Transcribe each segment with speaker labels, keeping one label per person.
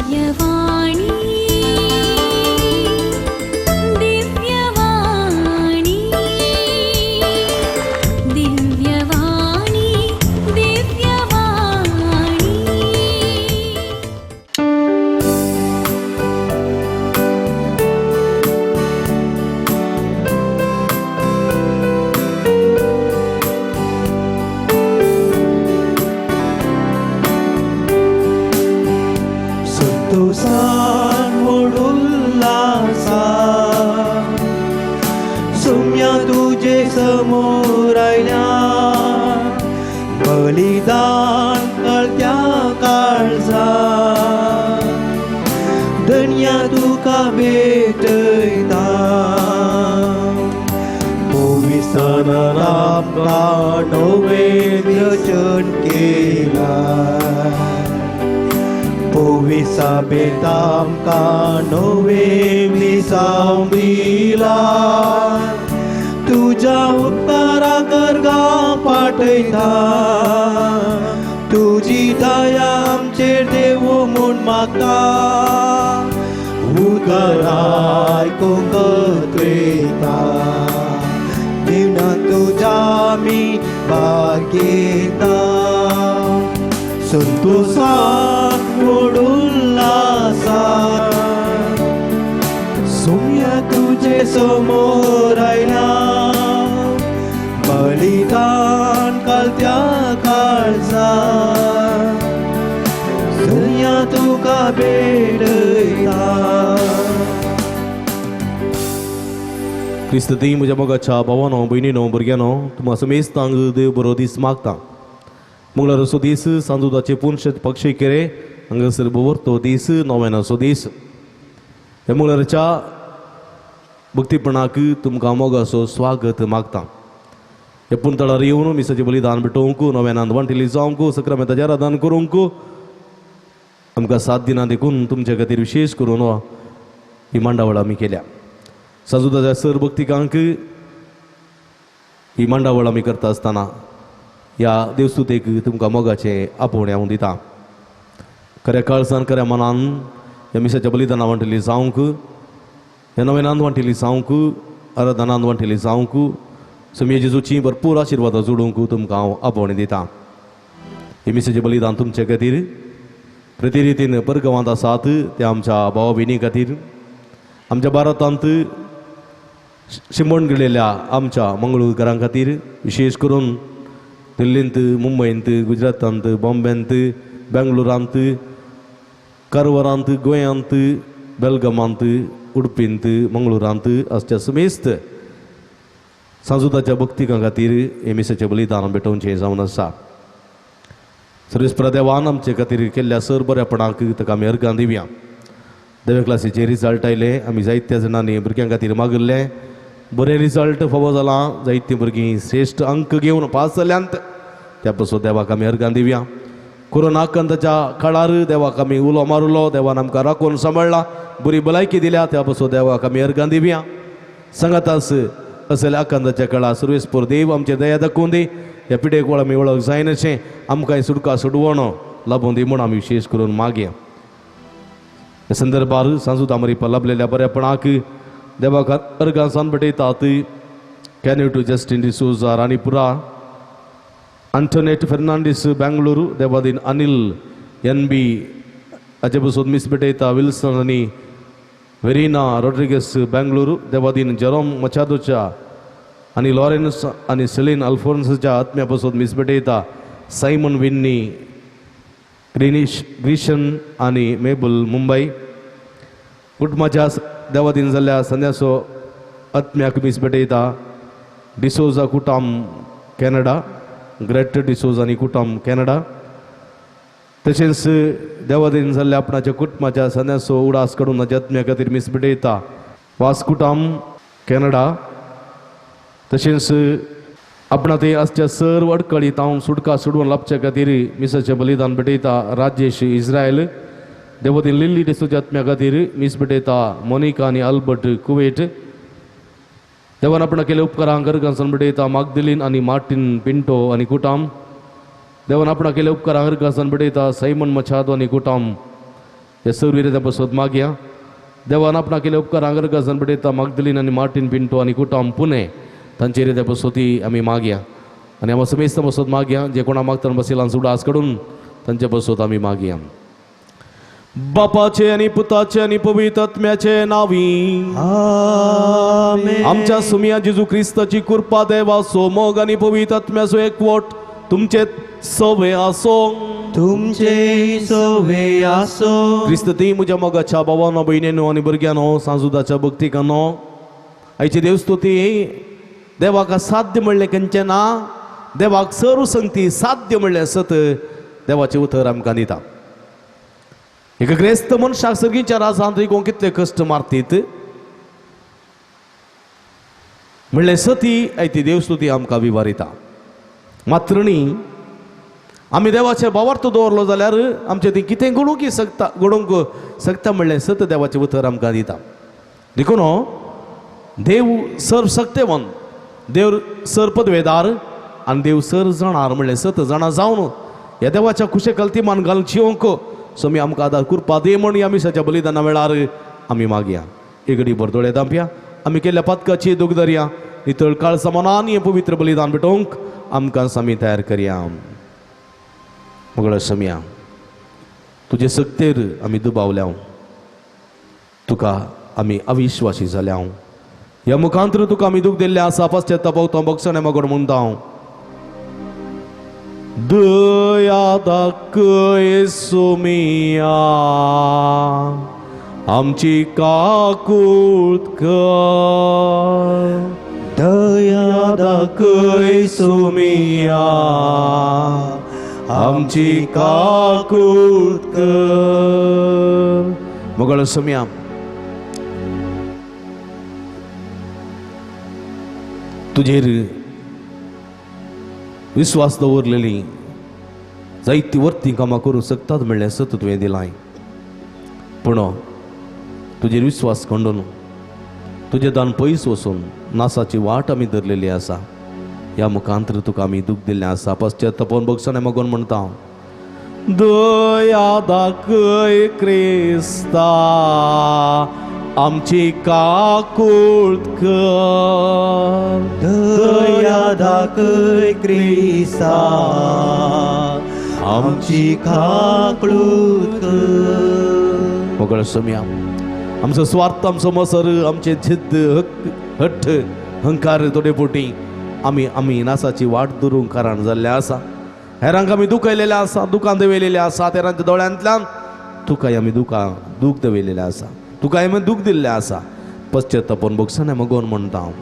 Speaker 1: दिव्यवाणी दिव्यवाणी दिव्यवाणी दिव्यवाणी.
Speaker 2: संतोषान व्हड उल्हासान सुम्या तुजे समोर आयल्या, बलिदान कळत्या काळजान धनया तुका भेटयता. पवित्रस्थानान आमकां नवें रचन केलां, पवित्र आमकां नवें मिसांव दिलां. तुज्या उपकाराक अर्गां पाठयता, तुजी दया आमचेर देवो म्हूण मागता. उतर आयकूंक त्रेता दिना तुज्या आमी भाग घेता. संतोषान व्हड उल्हासान सुम्या तुजे समोर आयला, बलिदान कालत्या काळजान धनया तुका भेटयता.
Speaker 3: क्रिस्तती म्हज्या मोगाच्या भावानो, भयणीनो, भुरग्यांनो, तुमकां समेस्तांक देव बरो दीस मागता. मंगळाराचो दीस, सांजुदाचे पुनशेत पक्षी केरे हांगासर भोवरतो दीस, नव्यानाचो दीस. ह्या मंगळाराच्या भक्तीपणाक तुमकां मोगाचो स्वागत मागता. ह्या पुंतळार येवन मिसाचें बलिदान भेटोवंक, नव्यानांत वांटिली जावंक, सक्रामेंताचें आराधन करूंक आमकां सात दिनां देखून तुमचे खातीर विशेश करून ही मांडावळ आमी केल्या. सांजुदाच्या सर भक्तिकांक ही मांडावळ आमी करता आसतना ह्या देवस्तुतेक तुमकां मोगाचें आपोवणें हांव दितां. खऱ्या काळजान, खऱ्या मनान ह्या मिसाच्या बलिदाना वांटिली जावंक, ह्या नव्यानांत वांटिली जावंक, आराधनांत वांटिली जावंक, सोमये जेजूची भरपूर आशिर्वादां जोडूंक तुमकां हांव आपोवणें दितां. हे मिसाचें बलिदान तुमचे खातीर, प्रतिरितीन परगांवांत आसात त्या आमच्या भावा भयणी खातीर, आमच्या भारतांत शिंपण गेलेल्या आमच्या मंगळूरकारां खातीर, विशेश करून दिल्लींत, मुंबयंत, गुजरातांत, बॉम्बेंत, बेंगलोरांत, कारवारांत, गोंयांत, बेलगामांत, उडपींत, मंगळुरांत आसच्या समेस्त सांजुदाच्या भक्तिकां खातीर हे मिसाचें बलिदान भेटोवचें जावन आसा. सर्वेस्पर देवान आमचे खातीर केल्ल्या सर बऱ्यापणाक ताका आमी अर्गां दिवया. देवे क्लासीचे रिजल्ट आयले, आमी जायत्या जाणांनी भुरग्यां खातीर मागिल्लें, बरें रिजल्ट फावो जालां, जायतीं भुरगीं श्रेश्ठ अंक घेवन पास जाल्यांत, त्या पासून देवाक आमी अर्गां दिवया. कोरोना आकांताच्या काळार देवाक आमी उलो मारलो, देवान आमकां राखून सांबाळ्ळा, बरी भलायकी दिल्या, त्या पासून देवाक आमी अर्गां दिवया. सांगातास असल्या आकांताच्या काळार सर्वेस्पर देव आमचे दया दाखोवन दी, ह्या पिडेक वळ आमी वळख जायनाशें आमकां सुटका सुडवण लाबून दी म्हूण आमी विशेश करून मागया. ह्या संदर्भार सांजू आमरिपा लाभलेल्या बऱ्यापणाक देवाक अर्गां सान भेटयतात. कॅन्यूटू जस्टीन डिसोजा राणीपुरा, अंटोनेट फेर्नांडीस बेंगळुरू, देवादीन अनिल एन बी हाचे पसून मिस भेटयता विल्सन आनी वेरिना रॉड्रिगस बेंगळुरू, देवादीन जेरोम मचादोच्या आनी लॉरेन्स आनी सेलीन अल्फोन्साच्या आत्म्या पसून मिस भेटयता सायमन विन्नी ग्रीनिश ग्रीशन आनी मेबल मुंबय. कुटुंबाच्या देवादीन जाल्ल्या संन्यासो आत्म्याक मीस भेटयता डिसोजा कुटाम कॅनडा, ग्रेट डिसोजा आनी कुटाम कॅनडा. तशेंच देवादीन जाल्ल्या आपणाच्या कुटुंबाच्या संन्यासो उडास काडून ताच्या आत्म्या खातीर मीस भेटयता वास्कुटाम कॅनडा. तशेंच आपणा थंय आसच्या सर्व अडकळीत हांव सुटका सोडून लाभच्या खातीर मिसाचें बलिदान भेटयता राजेश इस्रायल. देवतीन लिल्ली डिसोच्या आत्म्या खातीर मीस भेटयता मोनिका आनी अल्बर्ट कुवेट. देवान आपणा केले उपकारांक अर्गां भेटयता मागदिलीन आनी मार्टीन पिंटो आनी कुटाम. देवान आपणा केले उपकारांक अर्गां भेटयता सायमन मछादो आनी कुटाम. ह्या सर्व इराद्या पासत मागया. देवान आपणा केले उपकार आंगर गजन बडयता मागदलीन आनी मार्टीन पिंटो आनी कुटाम पुणे तांचे इराद्या पासतूय आमी मागया. आनी आमी समेस्त पासत मागया जे कोणा मागतना बसिलान सुडास कडून तांचे पासत आमी मागया. बापाचे आनी पुताचे आनी पवित्र आत्म्याचे नावी
Speaker 2: आमेन.
Speaker 3: आमच्या सुमिया जेजू क्रिस्ताची कृपा देवाचो मोग आनी पवित्र आत्म्याचो एकवट तुमचे सवे आसो.
Speaker 2: तुमचे सवे आसो.
Speaker 3: क्रिस्त ती म्हज्या मोगाच्या भावानो भयणीनो आनी भुरग्यानो सांजुदाच्या भक्तिकानो आयची देवस्तुती देवाक साध्य म्हणलें खंयचें ना, देवाक सर्व संगती साध्य म्हणलें आसत देवाचें उतर आमकां दिता. एक ग्रेस्त मनशाक सर्गीच्या राजांत रिगोवंक कितले कश्ट मारतीत म्हणलें सती आयती देवस्तुती आमकां विवारिता. मात्र न्ही आमी देवाचे भावार्थ दवरलो जाल्यार आमचें ती कितें घडोवंक शकता, घडोवंक शकता म्हणलें सत देवाचें उतर आमकां दिता. देखून देव सर्व सक्तेवन, देव सर पदवेदार आनी देव सर जाणार म्हणलें सत जाणा जावन ह्या देवाच्या खुशे कल्तीमान घालून जिवंक स्वामी आमकां आदार कृपा दे म्हण ह्या मिसाच्या बलिदाना वेळार आमी मागया. एगडी बरदोळे दांपया आमी केल्ल्या पातकाची दूख धरया, नितळ काळसा मनान हें पवित्र बलिदान भेटोवंक आमकां स्वामी तयार करया. मगळ सम्या तुजे सक्तेर आमी दुबावल्या, तुका आमी अविश्वासी जाल्या, ह्या मुखांतर तुका आमी दूख दिल्लें आसा. पश्चाताप बक्षणे मगड म्हणटा हांव दया दाखय सोमिया आमची काकूत कर,
Speaker 2: दया
Speaker 3: दाखय सोमिया आमची काकूत कर. मगळ सोमिया तुजेर विश्वास दवरलेली जायती वर्ती कामां करूंक शकतात म्हणलें सत तुवें दिलाय, पूण तुजेर विश्वास खंडून तुजें दान पयस वचून नासाची वाट आमी धरलेली आसा. ह्या मुखांतर तुका आमी दूख दिल्लें आसा. पश्चातापोवन बक्षणे मगोन म्हणटा हांव दया दाखय क्रिस्ता आमची काकूत कर,
Speaker 2: दया दाखय क्रिस्ता आमची काकूत कर.
Speaker 3: मगळ सोम्या आमचो स्वार्थ, आमचो मसर, आमचे जिद्द, हट्ट, हंकार थोडे पोटी आमी आमी नासाची वाट धरूंक कारण जाल्लें आसा. हेरांक आमी दुखयलेलें आसा, दुकान दवयलेलें आसा, हेरांच्या दोळ्यांतल्यान तुकाय आमी दुकां दूख दवयलेलें आसा, तुकाय आमी दूख दिल्लें आसा. पश्चातापोवन बक्षणे मगोन म्हणटा हांव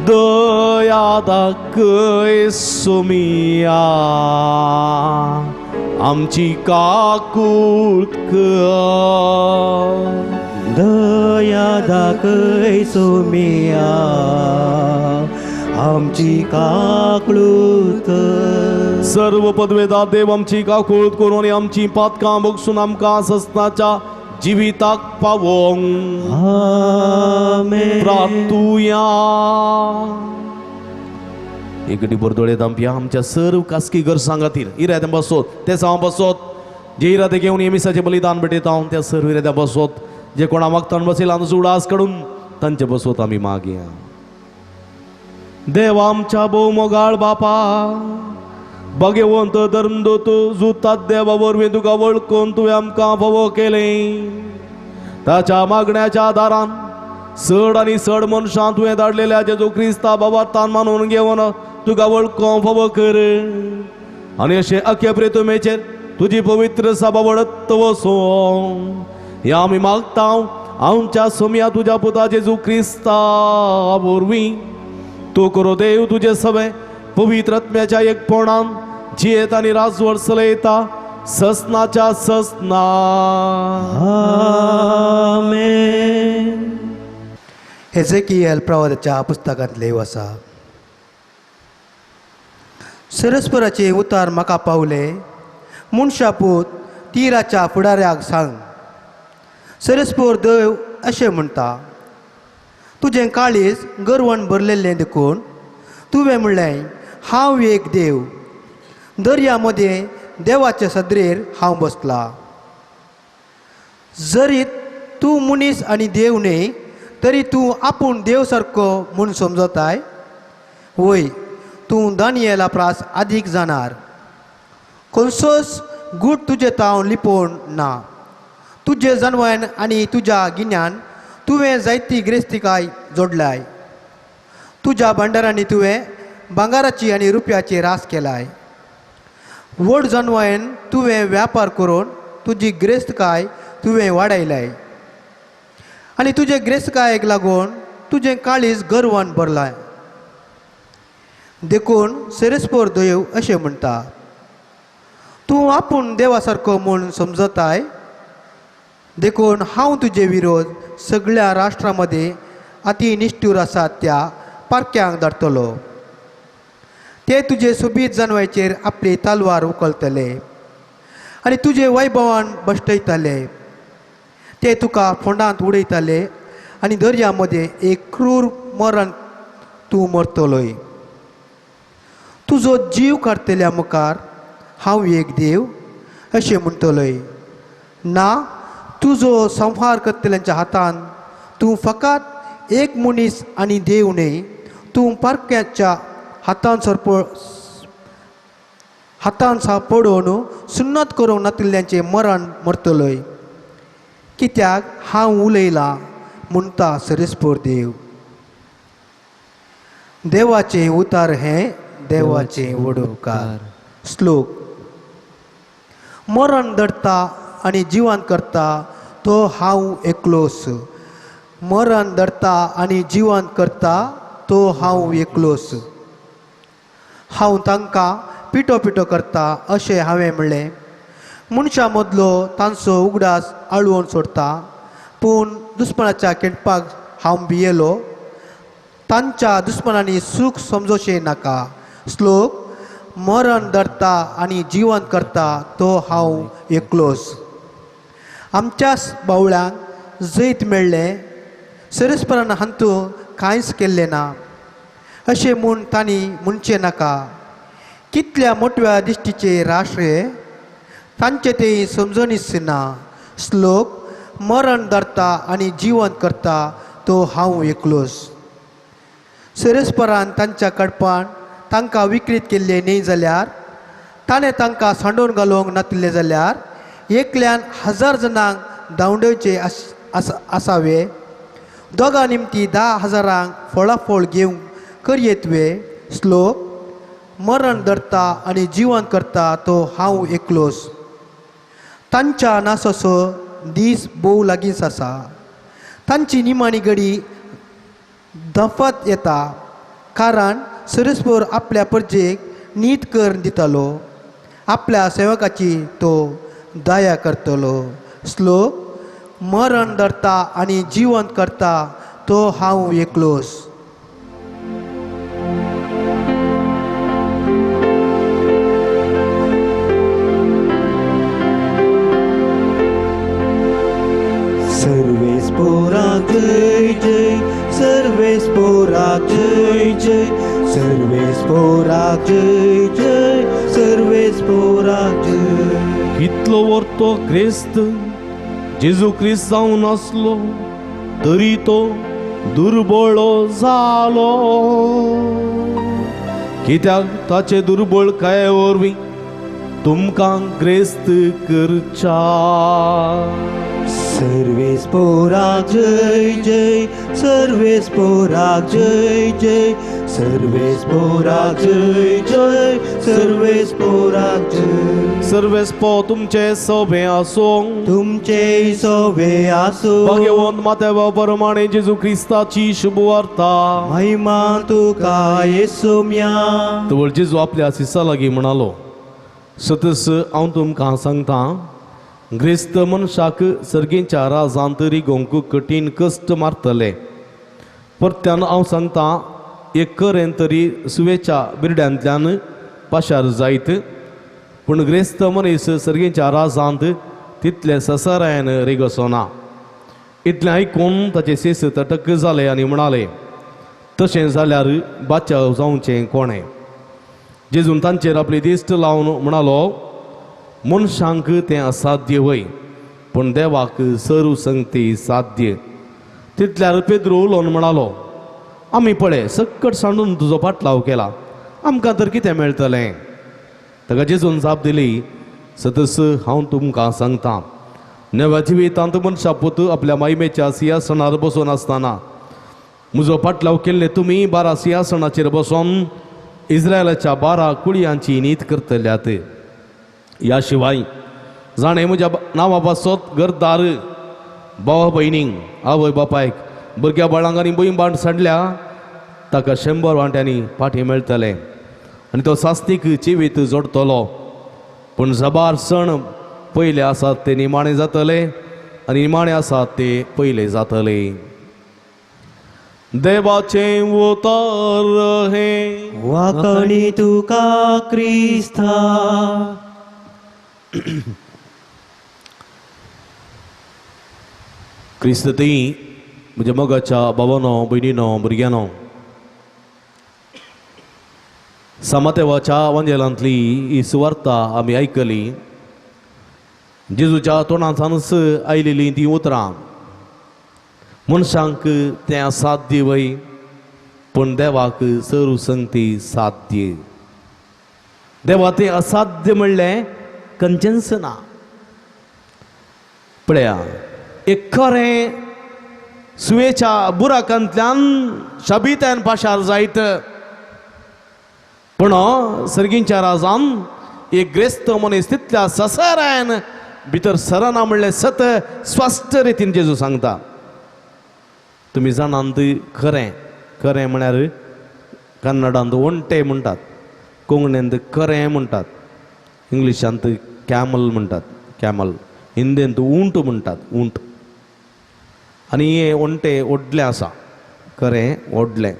Speaker 3: दया दाखय सोमिया आमची काकूत कर,
Speaker 2: दया दाखय सोमिया आमची काकूत कर.
Speaker 3: सर्व पदवेदा देव आमची काकूत करून आनी आमची पातकां बगसून आमकां सस्नाच्या जिविताक पावोवंक.
Speaker 2: आमेन.
Speaker 3: प्रार्थुया. एकटी बरदोळे दांपया आमच्या सर्व खासगी गरजां खातीर इराद्यां बसोत ते साव बसोत जे इरादे घेवन हे मिसाचें बलिदान भेटयता हांव त्या सर्व इराद्यां बसोत जे कोणा मागतान बसयला आमचो उडास काडून तांचे बसोत आमी मागया. देव आमच्या भोव मोगाळ बापा, भगवंत धर्मदूत जुतात देवा वरवीं तुका वळखून तुवें आमकां फावो केलें. ताच्या मागण्याच्या आदारान चड आनी चड मनशां तुवें धाडलेल्या जेजू क्रिस्ता बाबातान मानून घेवन तुका वळखूंक फावो कर आनी अशें अख्या प्रेतुमेचेर तुजी पवित्र सभा वडत वचों ह्या आमी मागता आमच्या सोम्या तुज्या पुता जेजू क्रिस्ता वरवीं. तूं करो देव तुजे सवे पवित्र आत्म्याच्या एकपणान जियेत आनी राजवट चलयता ससनाच्या ससना.
Speaker 2: आमेन.
Speaker 4: हेजेकियल प्रवादाच्या पुस्तकांतले आसा. सरस्पराचे उतार म्हाका पावले, मनशापूत तिराच्या फुडाऱ्याक सांग, सरस्पर देव अशें म्हणटा, तुजें काळीज गर्वान भरलेलें देखून तुवें म्हणलें हांव एक देव, दर्या मदें देवाच्या सदरेर हांव बसला. जरी तूं मनीस आनी देव न्हय तरी तूं आपूण देव सारको म्हूण समजताय. वय, तूं दानियेला प्रास आदीक जाणार. खंयचोच गूट तुजे तावन लिपोवन ना. तुजे जनवायन आनी तुज्या गिन्यान तुवें जायती गिरेस्तिकाय जोडलाय. तुज्या भांडारांनी तुवें भांगराची आनी रुपयाची रास केलाय. व्हड जनवायन तुवें व्यापार करून तुजी गिरेस्तकाय तुवें वाडयलाय आनी तुजे गिरेस्तकायेक लागून तुजें काळीज गर्वान भरलाय. देखून सेरेस्पोर देव अशें म्हणटा, तूं आपूण देवा सारको म्हूण समजताय, देखून हांव तुजे विरोध सगळ्या राष्ट्रां मदीं अति निश्ठूर आसात त्या पारख्यांक धाडटलो. ते तुजे सोबीत जानवायचेर आपली तलवार उखलतले आनी तुजे वैभवान बश्टयतले. ते तुका फोंडांत उडयतले आनी दर्या मदें एक क्रूर मरण तूं मरतलोय. तुजो जीव काडटल्या मुखार हांव एक देव अशें म्हणटलोय. ना, तुजो संहार करतल्यांच्या हातान तूं फकत एक मनीस आनी देव न्हय, तूं पारख्याच्या हातान सरप हातान सापडोवन सुन्नत करूंक नातिल्ल्यांचें मरण मरतलोय. कित्याक हांव उलयलां म्हणटा सरेस्पोर देव. देवाचें उतार हें देवाचें वडोवकार. श्लोक. मरण धरता आनी जिवन करता तो हांव एकलोस. मरण धरता आनी जिवन करता तो हांव एकलोस. हांव तांकां पिटो पिटो करता अशें हांवें म्हणलें. मनशां मदलो तांचो उगडास आळवण सोडटा, पूण दुस्मानाच्या केंटपाक हांव भियेलो. तांच्या दुस्मानांनी सूख समजोचें नाका. श्लोक. मरण धरता आनी जिवन करता तो हांव एकलोस. आमच्याच बावळ्यांक जैत मेळ्ळें, सरस्परान हांतू कांयच केल्लें ना अशें म्हूण तांणी म्हणचें नाका. कितल्या मोटव्या दिश्टीचे राष्ट्र हे, तांचें तें समजणीच ना. श्लोक. मरण धरता आनी जिवन करता तो हांव एकलोस. सरस्परान तांच्या कडपान तांकां विकृत केल्लें न्हय जाल्यार, ताणें तांकां सांडोवन घालूंक नातिल्लें जाल्यार एकल्यान 1000 जाणांक धांवडोवचें आसावे, दोगां निमती 10,000 फळाफळ घेवंक करयेत वे. श्लोक. मरण धरता आनी जिवन करता तो हांव एकलोस. तांच्या नासोसो दीस भोव लागींच आसा. तांची निमाणी घडी दफत येता, कारण सरस्पोर आपल्या परजेक नीत करून दितलो, आपल्या सेवकाची तो दया करतलो. श्लोक. मरण धरता आनी जिवन करता तो हांव एकलोस.
Speaker 2: सर्वेस पोराक जय जय, सर्वेस पोराक जय जय, सर्वेस पोराक जय जय, सर्वेस पोराक जय.
Speaker 3: कितलो वर्तो क्रिस्त जेजू क्रिस्त जावन आसलो तरी तो दुर्बळो जालो, कित्याक ताचे दुर्बळ काय वरवीं तुमकां ग्रेस्त करच्या.
Speaker 2: सर्वेस पोराक जय जय, सर्वेस पोराक जय जय, सर्वेस पोराक जय जय, सर्वेस पोराक जय.
Speaker 3: सर्वेस पो तुमचे सोबे आसूं,
Speaker 2: तुमचे सोबे आसूं.
Speaker 3: भाग्यवंत मात्या परमाणे जेजू क्रिस्ताची शुभवार्ता.
Speaker 2: महिमा तुका येसुम्या.
Speaker 3: तवळ जेजू आपल्या शिसा लागीं म्हणालो, सतस हांव तुमकां सांगता, ग्रेस्त मनशाक सर्गेच्या राजांत रिगोवंक कठीण कश्ट मारतले. परत्यान हांव सांगता, एक करेन तरी सुवेच्या बिरड्यांतल्यान पाशार जायत, पूण ग्रेस्त मनीस सर्गेच्या राजांत तितले ससारायन रिगसो ना. इतलें आयकून ताचे सेस तटक जाले आनी म्हणाले, तशें जाल्यार बाचाव जावचें कोणें? जेजून तांचेर आपली दिश्ट लावन म्हणालो, मनशांक तें असाध्य वय, पूण देवाक सर्व संगती साध्य. तितल्यार पेद्रू उलोवन म्हणालो, आमी पळय सक्कट सांडून तुजो पाटलाव केला, आमकां तर कितें मेळटलें? ताका जेजून जाप दिली, सतस हांव तुमकां सांगता, नव्या जिवितांत मनशा पूत आपल्या मायमेच्या सिंहासनार बसून आसतना म्हजो पाटलाव केल्ले तुमी 12 सिंहासनाचेर बसून इस्रायलाच्या 12 कुळयांची नीत करतल्यात. ह्या शिवाय जाणें म्हज्या नांवा पासत घरदार, भावा भयणींक, आवय बापायक, भुरग्या बाळांक आनी भंय बांट सांडल्या ताका 100 वांट्यांनी फाटीं मेळटलें आनी तो सास्तीक जिवीत जोडटलो. पूण जबार सण पयले आसात ते निमाणे जातले आनी निमाणे आसात ते पयले जातले. देवाचें उतर हें.
Speaker 2: वाकणी तुका क्रिस्ता.
Speaker 3: क्रिस्त ती म्हज्या मोगाच्या बाबानो, भयणीनो, भुरग्यानो, सामातेवाच्या वांजेलांतली ही सुवार्ता आमी आयकली. जेजूच्या तोंडांतल्यानच आयलेलीं तीं उतरां. मनशांक तें असाध्य वय, पूण देवाक सर्व संगती साध्य. देवा तें असाध्य म्हणलें खंयचेंच ना. पळया, एक खरें सुयेच्या बुराकांतल्यान शाबितान पाशार जायत, पूण सर्गींच्या राजान एक ग्रेस्त मनीस तितल्या ससारायन भितर सरना म्हणलें सत स्पश्ट रितीन जेजू सांगता. तुमी जाणांत खरें, खरें म्हळ्यार कन्नडांत ओंटे म्हणटात, कोंकणींत खरें म्हणटात, इंग्लिशांत कॅमल म्हणटात, कॅमल, हिंदींत उंट म्हणटात, उंट. आनी हे ओंटे व्हडलें आसा, खरें व्हडलें,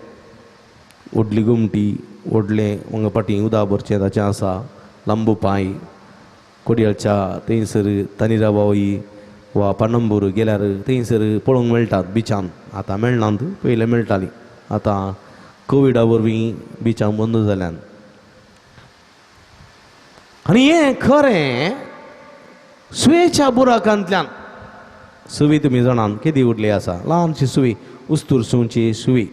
Speaker 3: व्हडली गोमटी, व्हडलें हांगा फाटीं उदक भरचें ताचें आसा, लांबू पांय. कोडयाळच्या थंयसर तनिराबाई वा पणंबूर गेल्यार थंयसर पळोवंक मेळटात बिचान. आतां मेळनात, पयलें मेळटालीं, आतां कोविडा वरवीं बिचां बंद जाल्यान. आनी हें खरें सुयेच्या बुराकांतल्यान, सुवी तुमी जाणात केदी व्हडली आसा, ल्हानशी सुवी, उस्तूर सुंवची सुवी,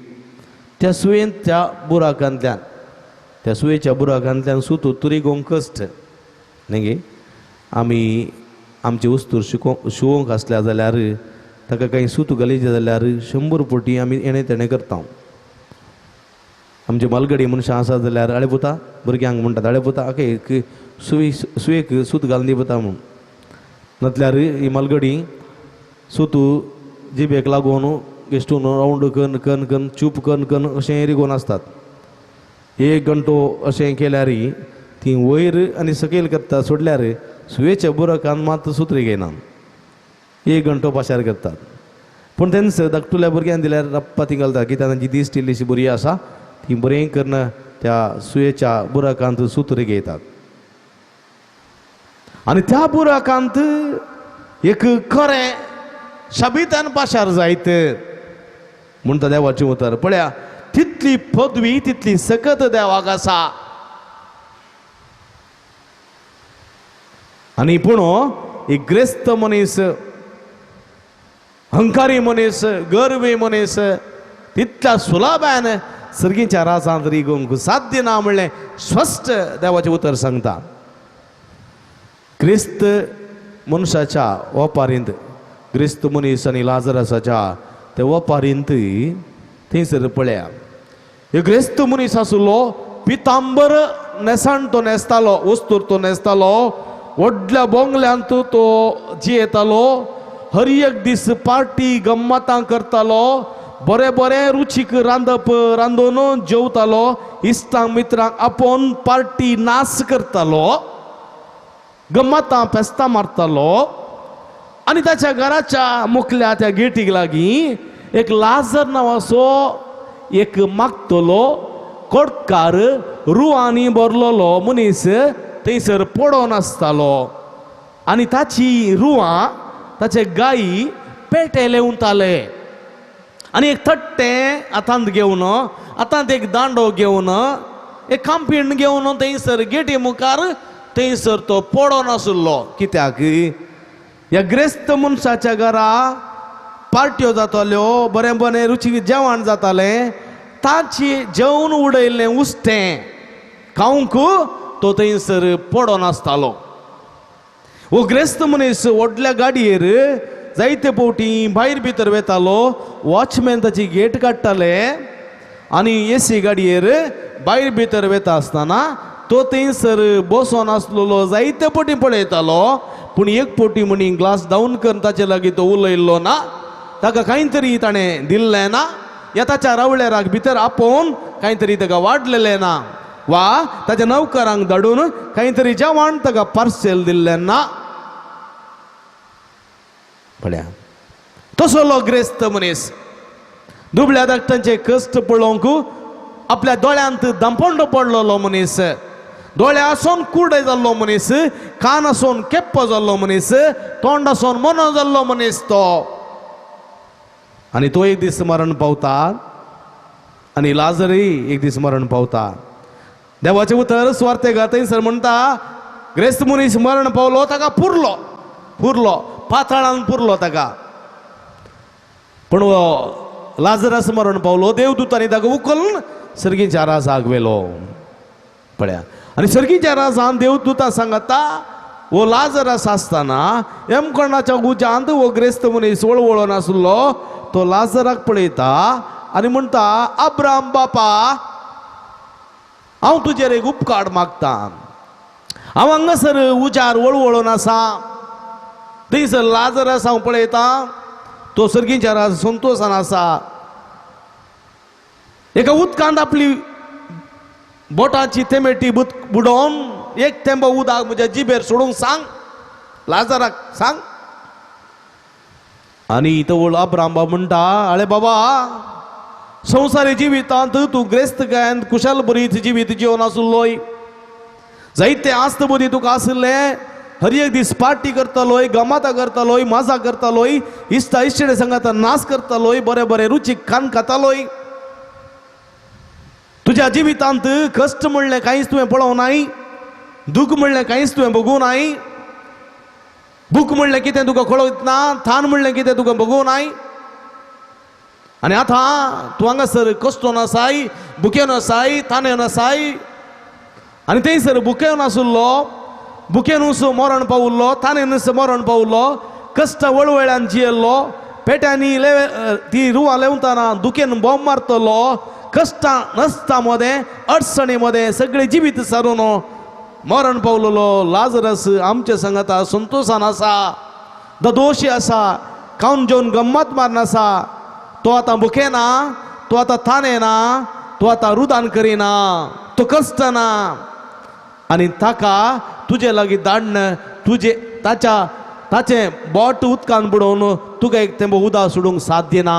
Speaker 3: त्या सुयेंत त्या बुराकांतल्यान, त्या सुयेच्या बुराकांतल्यान सूत तुरी गोंक कश्ट न्ही गे. आमी आमची उस्तूर शिवोंक आसल्या जाल्यार ताका कांय सूत घालीचें जाल्यार 100 पटी आमी येणें तेणें करता. आमचे मालगडी मनशां आसा जाल्यार आळे पुता, भुरग्यांक म्हणटात आळे पुता, ओके एक सुवी सुयेक सूत घालून दी पुता म्हूण. नातल्यार ही मालगडी सूत जिबेक लागून गेस्टून रावंड कन्न कन्न कन्न चूप कन्न कन्न अशें रिगोवन आसतात. एक घंटो अशें केल्यार ती वयर आनी सकयल करता सोडल्यार सुयेच्या बुरकान मात सुत्री घेयना, एक घंटो पाशार करतात. पूण तेन्ना धाकटुल्या भुरग्यांक दिल्यार रप्पा ती घालता, कित्याक तांची दिश्ट इल्लीशी बरी आसा, ती बरें करून त्या सुयेच्या बुराकांत सुत्री घेतात. आनी त्या बुराकांत एक खरें शाबितान पाशार जायत म्हणटा देवाचें उतर. पळया, तितली पदवी, तितली सकत देवाक आसा. आनी पूण एक ग्रेस्त मनीस, हंकारी मनीस, गर्वी मनीस तितल्या सुलाभान सर्गीच्या राजांत रिगोवंक साध्य ना म्हणलें स्पश्ट देवाचें उतर सांगता. क्रिस्त मनशाच्या ओपारींत, क्रिस्त मनीस आनी लाजरसाच्या त्या ओपारींत थंयसर पळया, एक क्रिस्त मनीस आसलो, पितांबर न्हेसाण तो न्हेसतालो, वस्तूर तो न्हेसतालो, व्हडल्या बोंगल्यांत तो जियेतालो, हर एक दीस पार्टी गम्मतां करतालो, बरें बरें रुचीक रांदप रांदून जेवतालो, इश्टांक मित्रांक आपोवन पार्टी नाच करतालो, गम्मतां फेस्तां मारतालो. आनी ताच्या घराच्या मुखल्या त्या गेटीक लागीं एक लाजर नांवाचो एक मागतलो कोटकार रुवांनी भरलेलो मनीस थंयसर पडोन आसतालो. आनी ताची रुवां, ताचे गायी पेटे लेवताले. आनी एक थट्टें हातांत घेवन, हातांत एक दांडो घेवन, एक कांपीण घेवन थंयसर गेटी मुखार थंयसर तो पडोन आशिल्लो. कित्याक? ह्या ग्रेस्त मनशाच्या घरा पार्ट्यो जाताल्यो, बरें बरें रुचीक जेवण जातालें, ताची जेवण उडयल्लें उस्तें खावंक तो थंयसर पडोन आसतालो. हो ग्रेस्त मनीस व्हडल्या गाडयेर जायते फावटी भायर भितर वेतालो. वॉचमॅन ताची गेट काडटाले आनी एसी गाडयेर भायर भितर वेता आसतना तो थंयसर बसोन आसलेलो जायते फावटी पळयतालो. पूण एक फावटी म्हणी ग्लास डावन करून ताचे लागीं तो उलयल्लो ना, ताका कांय तरी ताणें दिल्लें ना, या ताच्या रावळेराक भितर आपोवन कांय तरी ताका वाडलेलें ना, वा ताच्या नौकरांक धाडून कांय तरी जेवण ताका पार्सेल दिल्लें ना. पळया तसलो ग्रेस्त मनीस दुबळ्या धाकटांचे कश्ट पळोवंक आपल्या दोळ्यांत दंपंडो पडलेलो मनीस, दोळे आसून कुर्डे जाल्लो मनीस, कान आसून केप्पो जाल्लो मनीस, तोंड आसून मोनो जाल्लो मनीस तो. आनी तो एक दीस मरण पावता आनी लाजरय एक दीस मरण पावता. देवाचें उतर सुवार्ते थंयसर म्हणटा, ग्रेस्त मनीस मरण पावलो, ताका पुरलो, पुरलो पाताळान पुरलो ताका. पूण लाजरस मरण पावलो, देवदूतांनी ताका उखलून सर्गीच्या राजाक व्हेलो. पळया आनी सर्गीच्या राजान देवदूता सांगता, वो लाजरस आसतना यमकणाच्या उज्यांत वो ग्रेस्त मनीस वळवळोन आसलो, तो लाजराक पळयता आनी म्हणटा, अब्राम बापा, हांव तुजेर एक उपकार मागता, हांव हांगासर उजार वळवळोन आसा, थंयसर लाजरस हांव पळयता, तो सर्गीच्या राज संतोशान आसा, एका उदकांत आपली बोटाची तेमेटी बुडोवन एक थेंबो उदक म्हज्या जिबेर सोडूंक सांग, लाजराक सांग. आनी तवळ अब्राम म्हणटा, अरे बाबा, संवसारी जिवितांत तूं ग्रेस्त गायन कुशल बरीत जिवीत जिवन आसलोय, जायते आस्त बुद्धी तुका आशिल्लें, हर एक दीस पार्टी करतालोय, गमाता करतालोय, मजा करतालोय, इश्टा इश्टिणे सांगाता नाच करतालोय, बरें बरें रुचीक खाण खातालोय. तुज्या जिवितांत कश्ट म्हणलें कांयच तुवें पळोवं नाय, दूख म्हणलें कांयच तुवें भोगूं नाय, भूक म्हणलें कितें तुका कळत ना, थान म्हणलें कितें तुका भोगूं नाय. आनी आतां तूं हांगासर कश्टो नासाय, भुकेन नासाय, ताणें नासाय. आनी थंयसर भुकेन आशिल्लो, भुकेनूच मरण पावल्लो, ताणेनूच मरण पावल्लो, कश्ट वळवळ्यान जियेल्लो, पेट्यांनी ती रुवां लेवताना दुखेन बॉम्ब मारतलो, कश्टां नसता मदें अडचणी मदें सगळें जिवीत सारून मरण पावलेलो लाजरस आमचे सांगाता संतोशान आसा, ददोशी आसा, खावन जेवन गम्मत मारून आसा. तो आतां भुकेना, तो आतां ताणेना, तो आतां रुदान करिना, तो कश्टना. आनी ताका तुजे लागीं धाडन तुजे ताच्या ताचें बोट उदकान बुडोवन तुका एक तेंबो उदक सोडूंक साध्य ना,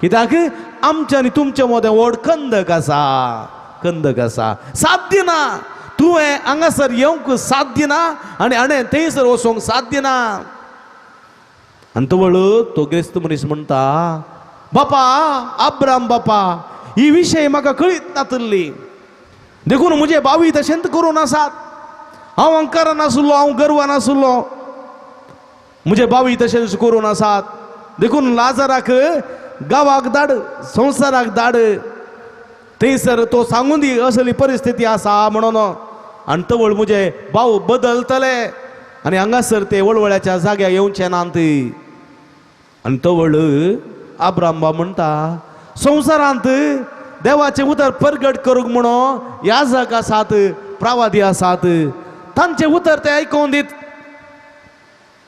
Speaker 3: कित्याक आमच्या आनी तुमचे मदें व्हड कंदक आसा, कंदक आसा, साध्य ना. तुवें हांगासर येवंक साध्य ना आनी हाणें थंयसर वचोंक साध्य ना. आनी तवळ तो ग्रेस्त मनीस म्हणटा, बापा अब्राम बापा, ही विशय म्हाका कळीत नातल्ली, देखून म्हजे बावी तशेंच करून आसात, हांव अंकारान आसलो, हांव गर्वान आसलो, म्हजे बावी तशेंच करून आसात, देखून लाजराक गांवाक धाड, संवसाराक धाड, थंयसर तो सांगून दी असली परिस्थिती आसा म्हणून, आनी तवळ म्हजे भाव बदलतले आनी हांगासर ते वळवळ्याच्या जाग्यार येवचे नात. आनी तवळ अब्राम म्हणटा, संवसारांत देवाचें उतर परगट करूंक म्हणून याजक आसात, प्रवादी आसात, तांचें उतर ते आयकून दीत,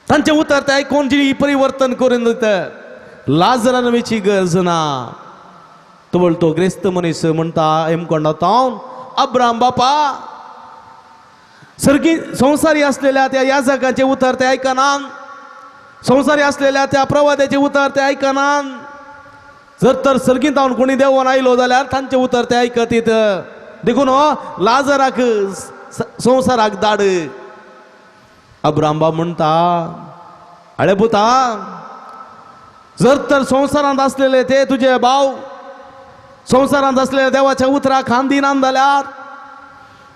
Speaker 3: तांचें उतर ते आयकून जी परिवर्तन करून दित, लाजरान वयची गरज ना. तवळ तो ग्रेस्त मनीस म्हणटा, हेमकोंडा अब्राम बापा, सर्गी संवसारी असलेल्या त्या याजकांचें उतर ते आयकना, संवसारी असलेल्या त्या प्रवाद्याचें उतर ते आयकना, जर तर सर्गींत कोणी देवोन आयलो जाल्यार तांचें उतर ते आयकतीत, देखून हो लाजराक संवसाराक धाड. अब्राम बाब म्हणटा, अळे पुता, जर तर संवसारांत असलेले ते तुजे भाव संवसारांत असलेल्या देवाच्या उतराक खान दिनान जाल्यार,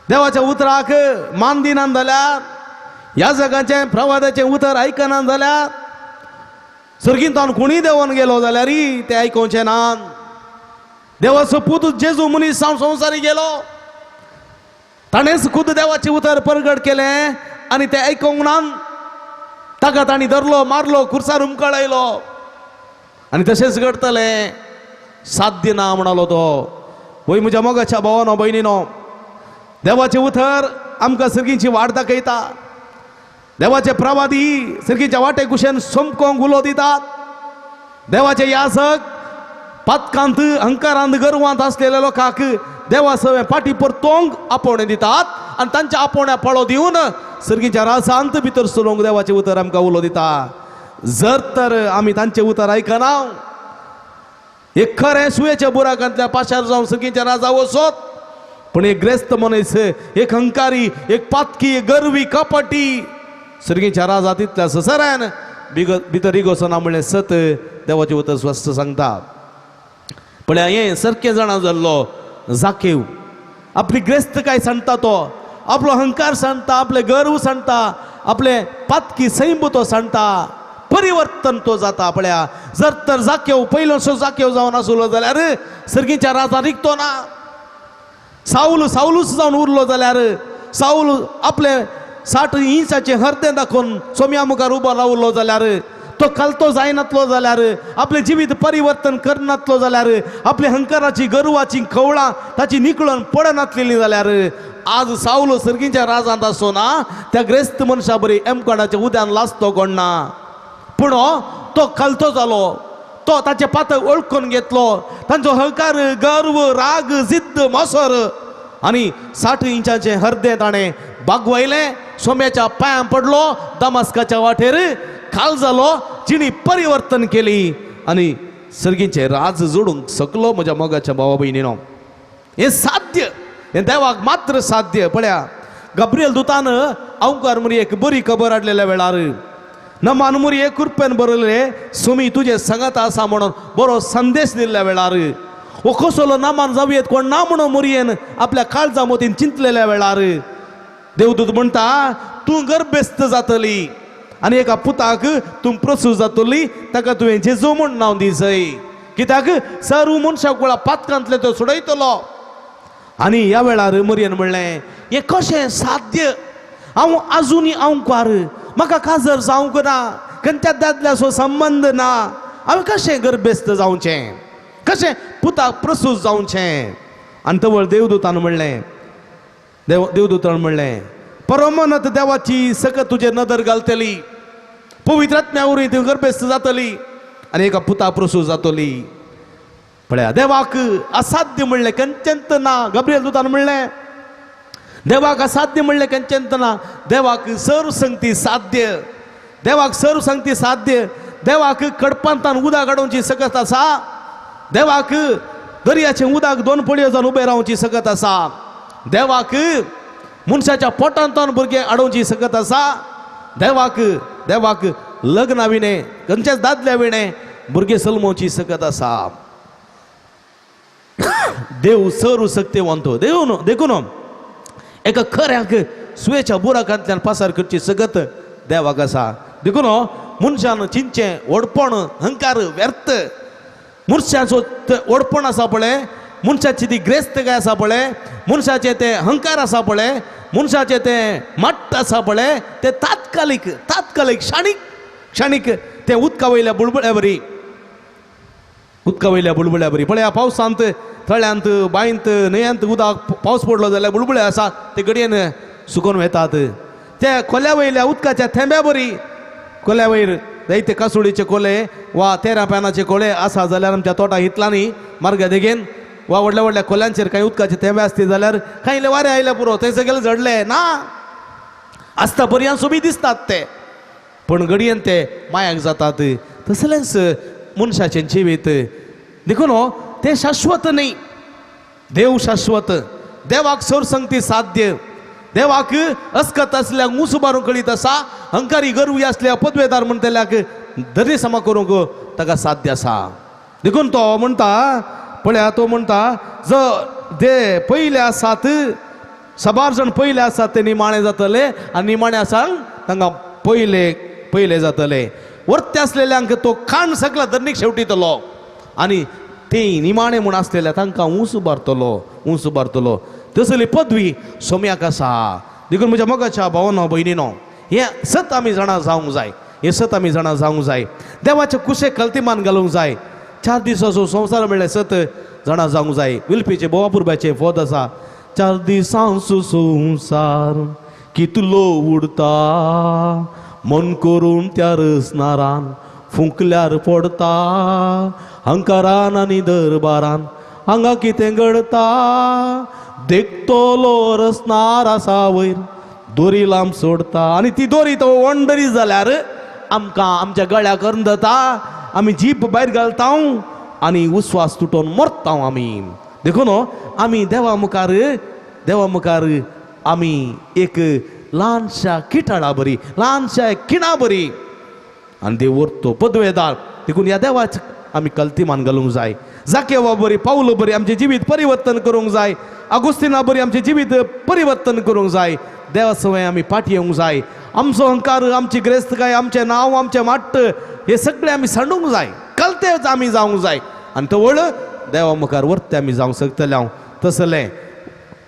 Speaker 3: देवाच्या उतराक मान दिनान जाल्यार, ह्या जगाचें प्रवादाचें उतर आयकना जाल्यार सर्गींतान कोणीय देंवन गेलो जाल्यार ते आयकोवचें ना. देवाचो पूत जेजू मनीस जावन संवसारी गेलो, ताणेंच खुद देवाचें उतर परगट केलें आनी तें आयकूंक ना. ताका तांणी धरलो, मारलो, खुर्सार हुमकळायलो. आनी तशेंच घडटलें, साध्य ना म्हणालो तो. वय म्हज्या मोगाच्या भावानो भयणीनो, देवाचें उतर आमकां सर्गींची वाट दाखयता. देवाचे प्रवादी सर्गीच्या वाटे कुशेन सोमकोंक उलो दितात. देवाचे याजक पातकांत अहंकारांत गर्वांत आसलेल्या लोकांक देवा सवें फाटी परतोंक आपोवणें दितात आनी तांच्या आपोवण्या पाळो दिवन सर्गीच्या राजांत भितर सरूंक देवाचें उतर आमकां उलो दिता. जर तर आमी तांचें उतर आयकना, एक खरें सुयेच्या बुराकांतल्या पाशार जावन सर्गीच्या राजा वचत, पूण एक ग्रेस्त मनीस, एक हंकारी, एक पातकी, एक गर्वी, कपटी सर्गीच्या राजा तितल्या ससऱ्यान भितर रिगोसना म्हणलें सत देवाचें उतर स्वस्थ सांगता. पळया हें सारकें जाणा जाल्लो जाकेव आपली ग्रेस्तकाय सांगता, तो आपलो अहंकार सांगता, आपलें गर्व सांगता, आपलें पातकी सैम तो सांगता, परिवर्तन तो जाता. पळया जर तर जाकेव पयलोसो जाकेव जावन आसलो जाल्यार सर्गीच्या राजा रिगतो ना. सावल सावलूच जावन उरलो जाल्यार सावल आपले 60 इंचाचें हरदें दाखोवन सोम्या मुखार उबो रावलो जाल्यार, तो खालतो जायनातलो जाल्यार, आपलें जिवीत परिवर्तन करनातलो जाल्यार, आपल्या हंकाराची गर्वाची खवळां ताची निकळून पडनातलेली जाल्यार आज सावलो सर्गीच्या राजांत आसो ना, त्या ग्रेस्त मनशा बरी एमकाडाच्या उद्यान लासतो कोण ना. पूण तो खालतो जालो, तो ताचे पातक वळखून घेतलो, तांचो हंकार, गर्व, राग, जिद्द, मसर आनी 60 इंचाचें हरदें ताणें बागवयलें, सोम्याच्या पांयां पडलो, दमास्काच्या वाटेर खाल जालो, जिणी परिवर्तन केली आनी सर्गीचें राज जोडूंक सकलो. म्हज्या मोगाच्या भावा भयणीनो, हें साध्य, हें देवाक मात्र साध्य. पळया गब्रियल दुतान अवकार मुरी एक बरी खबर हाडलेल्या वेळार नमान मुरी एक कृपेन बरयलें, सुमी तुजें सांगात आसा म्हणून बरो संदेश दिल्ल्या वेळार, हो कसलो नामान जावयेत कोण ना म्हणून मुरयेन आपल्या काळजा मोतीन चिंतलेल्या वेळार देवदूत म्हणटा, तूं गर्भेस्त जातली आनी एका पुताक तूं प्रसूत जातली, ताका तुवें जेजू म्हूण नांव दिसय, कित्याक सर्व मनशा कुळा पातकांतले तो सोडयतलो. आनी ह्या वेळार मरयेन म्हणलें, हें कशें साध्य? हांव आजुनूय अंवकार, म्हाका काजर जावंक ना, खंयच्या दादल्याचो संबंद ना, हांवें कशें गर्भेस्त जावचें, कशें पुताक प्रसूत जावचें? आनी तवळ देवदूतान म्हणलें, देवदूतान म्हणलें, परमनत देवाची सकत तुजेर नदर घालतली, पवित्र आत्म्या वरवीं तूं गर्भेस्त जातली आनी एका पुता प्रसूत जातली. पळया देवाक असाध्य म्हणलें खंयचेंच ना. गब्रियल दुतान म्हणलें, देवाक असाध्य म्हणलें खंयचेंच ना, देवाक सर्व संगती साध्य, देवाक सर्व संगती साध्य. देवाक कडपांतान उदक हाडोवची सकत आसा, देवाक दर्याचें उदक दोन पळयो जावन उबें रावची सकत आसा, देवाक मनशाच्या पोटांतान भुरगें हाडोवची सकत आसा, देवाक देवाक लग्ना विणें खंयच्याच दादल्या विणें भुरगें सलमोवची सकत आसा. देव सर्व शक्तिवंत देव न्हू, देखून एका खऱ्याक सुयेच्या बुराकांतल्यान पासार करची सकत देवाक आसा. देखून मनशान चिंचें व्हडपण अहंकार व्यर्थ, मनशाचो व्हडपण आसा पळय, मनशाची ती ग्रेस्तकाय आसा पळय, मनशाचें तें अहंकार आसा पळय, मनशाचें तें मट्ट आसा पळय, तें तात्कालीक तात्कालीक क्षणीक क्षणीक तें उदका वयल्या बुळबुळ्या बरी, उदका वयल्या बुळबुळ्या बरी. पळया पावसांत तळ्यांत बांयंत न्हंयांत उदक पावस पडलो जाल्यार बुळबुळे आसा ते घडयेन सुकोन वेतात. त्या कोल्या वयल्या उदकाच्या थेंब्या बरी, कोल्या वयर जायते कासुडीचे कोले वा 13 पानाचे कोले आसा जाल्यार आमच्या तोटा हितलांनी मार्गा देगेन वा व्हडल्या व्हडल्या कोल्यांचेर कांय उदकाचे थेंबे आसते जाल्यार कांय वारें आयल्या पुरो थंय सगळे झडले ना आसता बरयान सोबीत दिसतात ते, पूण घडयेन ते मायाक जातात. तसलेंच मनशाचें जिवीत देखून तें शाश्वत न्ही, देव शाश्वत, देवाक सरसंगती साध्य, देवाक अस्कत आसल्याक मुसू मारूंक कळीत आसा, अहंकारी गर्वी आसल्या पदवेदार म्हणटल्याक धरी समा करूंक ताका साध्य आसा. देखून तो म्हणटा पळया, तो म्हणटा ज ते पयले आसात सबार जाण पयले आसात ते निमाणे जातले आनी निमाणे आसा तांकां पयले पयले जातले. वर्ते आसलेल्यांक तो खाण सगळा धरणीक शेवटितलो आनी ते निमाणे म्हूण आसलेल्या तांकां ऊंच उबारतलो, ऊंच उबारतलो. तसली पदवी सोम्याक आसा. देखून म्हज्या मोगाच्या भावानो भयणीनो, हें सत आमी जाणा जावंक जाय, हें सत आमी जाणा जावंक जाय. देवाचे कुशे कल्तिमान घालूंक जाय. 4 दिसाचो संवसार म्हणल्यार सत जाणा जावंक जाय. विल्पीचे बोवापुरब्याचे फोद आसा. 4 दिसांचो संवसार कितलो उडता, मन करून त्या रसनारान फुंकल्यार पडता, हंकारान आनी दरबारान हांगा कितें घडता, देखतलो रसनार आसा वयर दोरी लांब सोडता आनी ती दोरी तो वंडरी जाल्यार आमकां आमच्या गळ्याक अंदता, आमी जीप भायर घालता आनी उस्वास तुटोवन मरता आमी. देखून आमी देवा मुखार, देवा मुखार आमी एक ल्हानशा किटाळा बरी, ल्हानशा किणा बरी आनी देव वरतो पदवेदार. देखून ह्या देवाच आमी कल्तिमान घालूंक जाय. जाकेवा बरी, पावलो बरी आमचें जिवीत परिवर्तन करूंक जाय. आगुस्तिना बरी आमचें जिवीत परिवर्तन करूंक जाय. देवा सवय आमी फाटी येवंक जाय. आमचो अहंकार, आमची ग्रेस्तकाय, आमचें नांव, आमचें माट्ट हे सगळें आमी सांडूंक जाय. कलतेच आमी जावंक जाय आनी तवळ देवा मुखार वर्ते आमी जावंक शकतले. हांव तसलें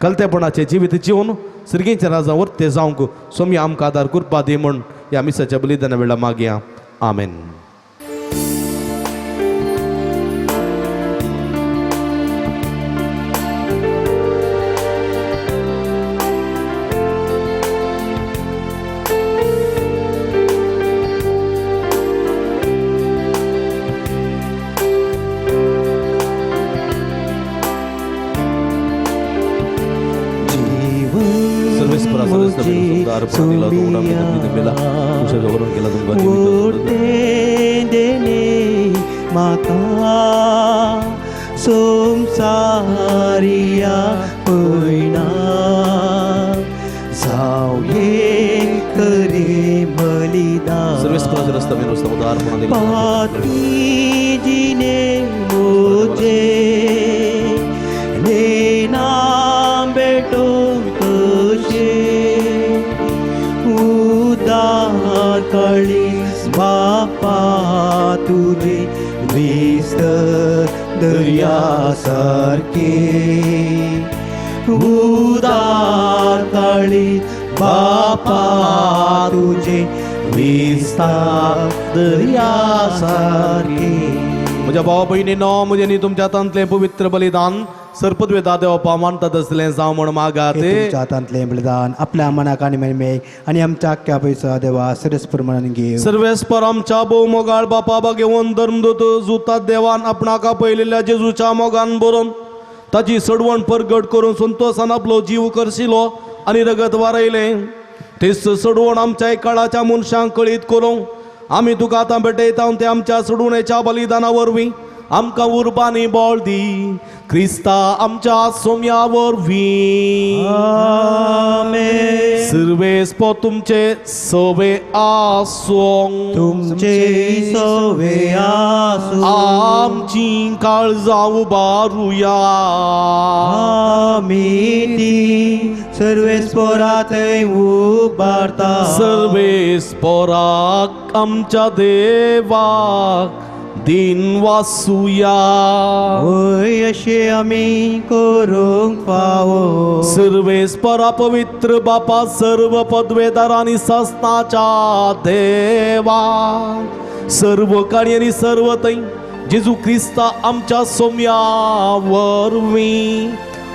Speaker 3: कलतेपणाचें जिवीत जिवन सर्गींच्या राजा वर्ते जावंक सोमी आमकां आदार कृपा दी म्हूण ह्या मिसाच्या बलिदाना वेळार मागया. आमेन.
Speaker 2: संसारिया पयना जावये करे बलिदान पापी जिने मुझे नेना बेटो कशे उदार कळीस बापा तुझे विस्तर दर्या सारखे उदार काळी बापा तुझे विस्तार दर्या सारखे.
Speaker 3: म्हज्या भावा भयणीनो, म्हजें न्ही तुमच्या हातांतलें पवित्र बलिदान सरपदवे देवपा मानतात आसलें जावं म्हण मागात.
Speaker 4: तुमच्या हातांतलें बलिदान आपल्या मनाक आनी मेळमेक आनी आमच्या आख्ख्या पयसा देवा सरस प्रमाणान घेव.
Speaker 3: सर्वेस्पर आमच्या भोव मोगाळ बापा बागेवन धर्मदूत जुतात देवान आपणाक आपयलेल्या जेजूच्या मोगान बरोवन ताची सडवण परगट करून संतोसान आपलो जीव करशिलो आनी रगत वारयलें. तेच सडवण आमच्या काळाच्या मनशांक कळीत करूंक आमी तुका आतां भेटयता ते आमच्या सडवणेच्या बलिदाना वरवीं आमकां उर्बानी बळ दी क्रिस्ता आमच्या सोम्या वरवीं. आमेन. सर्वेस्पर तुमचे सवे आसूं.
Speaker 2: तुमचे सवे आसूं.
Speaker 3: आमची काळजां उबारुया.
Speaker 2: आमी ती सर्वेस्परा थंय उबारता.
Speaker 3: सर्वेस्पराक आमच्या देवाक दिन वासुया.
Speaker 2: वय अशें आमी करूंक फावो.
Speaker 3: सर्वेस्परा पवित्र बापा सर्व पदवेदार आनी सस्नाच्या देवा सर्व काणी आनी सर्व थंय जेजू क्रिस्ता आमच्या सोम्या वरवीं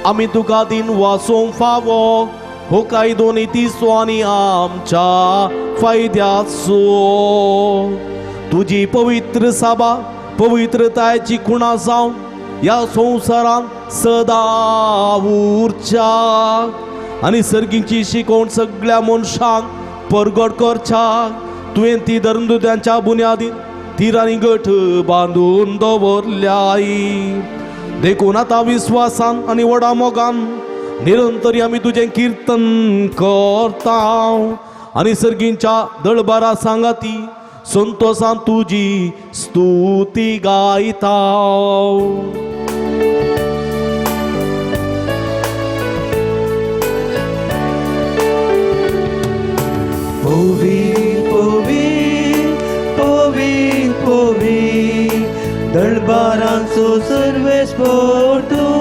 Speaker 3: आमी तुका दिन वासूंक फावो हो कायदो नितीचो आनी आमच्या फायद्याचो. तुजी पवित्र सभा पवित्रतायेची खुणा जावन ह्या संवसारांत सदां उरच्या आनी सर्गीची शिकवण सगळ्या मनशांक परगट करच्या. तुवें ती धर्मदुत्यांच्या बुन्यादीन तिरांनी गठ बांदून दवरल्याय. देखून आतां विस्वासान आनी व्हडा मोगान निरंतर आमी तुजें किर्तन करता आनी सर्गींच्या दळबारा सांगाती संतोषान तुजी स्तुती गायता.
Speaker 2: पवी पवी पवी पवी दळबारांचो सर्वेस्पोर तूं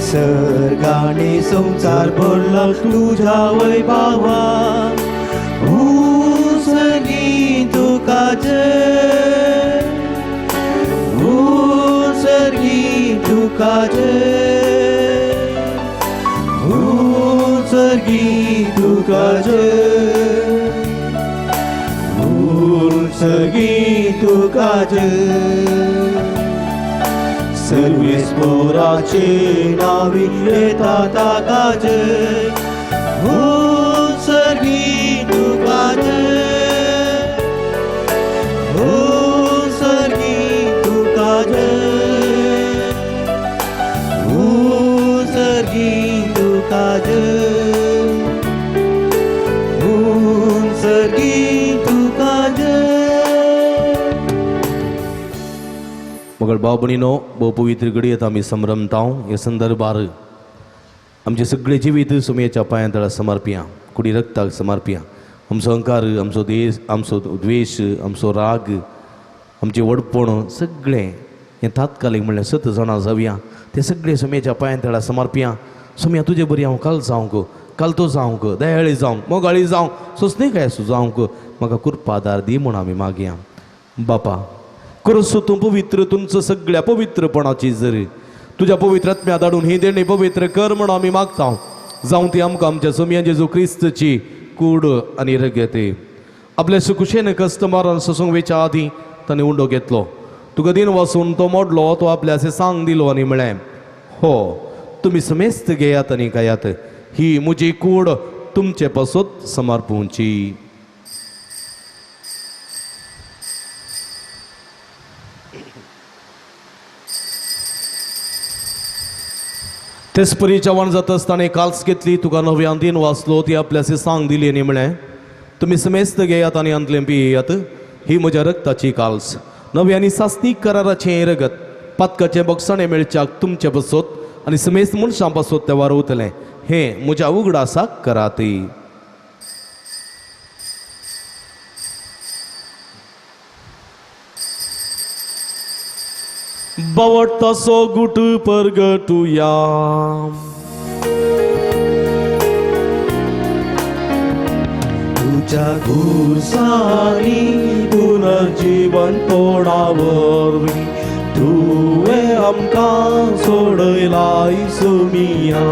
Speaker 2: सर्गांनी संवसार भरला तुज्या वैभावा उंचगी तुका जय उंचगी तुका जय उंचगी तुका जय उंचगी तुका जय सर्वेस्पोराचे नावी येता ताका जय उंचगी तुका जय उंचगी तुका जय उंचगी तुका जय उंचगी तुका जय.
Speaker 3: मगळ भाव भयणीनो भोव पवित्र घडयेत आमी संभ्रमता हे संदर्भार आमचें सगळें जिवीत सुमयेच्या पांयां तळा समर्पिया, कुडी रक्ताक समर्पिया. आमचो अहंकार, आमचो देश, आमचो द्वेश, आमचो राग, आमचें व्हडपण सगळें हें तात्कालीक म्हणल्यार सत जाणां जावया तें सगळें सुमयेच्या पांयां तळा समर्पिया. सुमया तुजे बरी हांव काल जावंक, काल तो जावंक, दयाळी जावंक, मोगाळी जावंक, सोंसणीकाय आसूं जावंक म्हाका कृपादार दी म्हूण आमी मागया. बापा करूसो तूं पवित्र तुमचो सगळ्या पवित्रपणाची जरी तुज्या पवित्र आत्म्या धाडून ही देणी पवित्र कर म्हूण आमी मागता. जावं ती आमकां आमच्या सोमया जेजू क्रिस्तची कूड आनी रगत. आपल्या सुकुशेन कस्टमरान सोसूंक वेच्या आदीं ताणें उंडो घेतलो, तुका दिन वासून तो मोडलो, तो आपल्या अशें सांग दिलो आनी म्हळें, हो तुमी समेस्त घेयात आनी खायात, ही म्हजी कूड तुमचे पासत समर्पूंची. तेच परी जेवण जाता आसतना काल्स घेतली, तुका नव्यान दिन वाचलो, ती आपल्यासे सांग दिली आनी म्हळें, तुमी समेस्त घेयात आनी अंतलें पियात, ही म्हज्या रक्ताची काल्स, नवी आनी सासणीक कराराचें रगत, पातकाचें बक्षाणें मेळच्याक तुमचे पासत आनी समेस्त मनशां पासत तें वारवतलें, हें म्हज्या उगडासाक करात. बावट तसो गुट परगटुया.
Speaker 2: तुझ्या खुर्सांनी पुनर्जीवन तोडावरवीं तुवें आमकां सोडयला सुमिया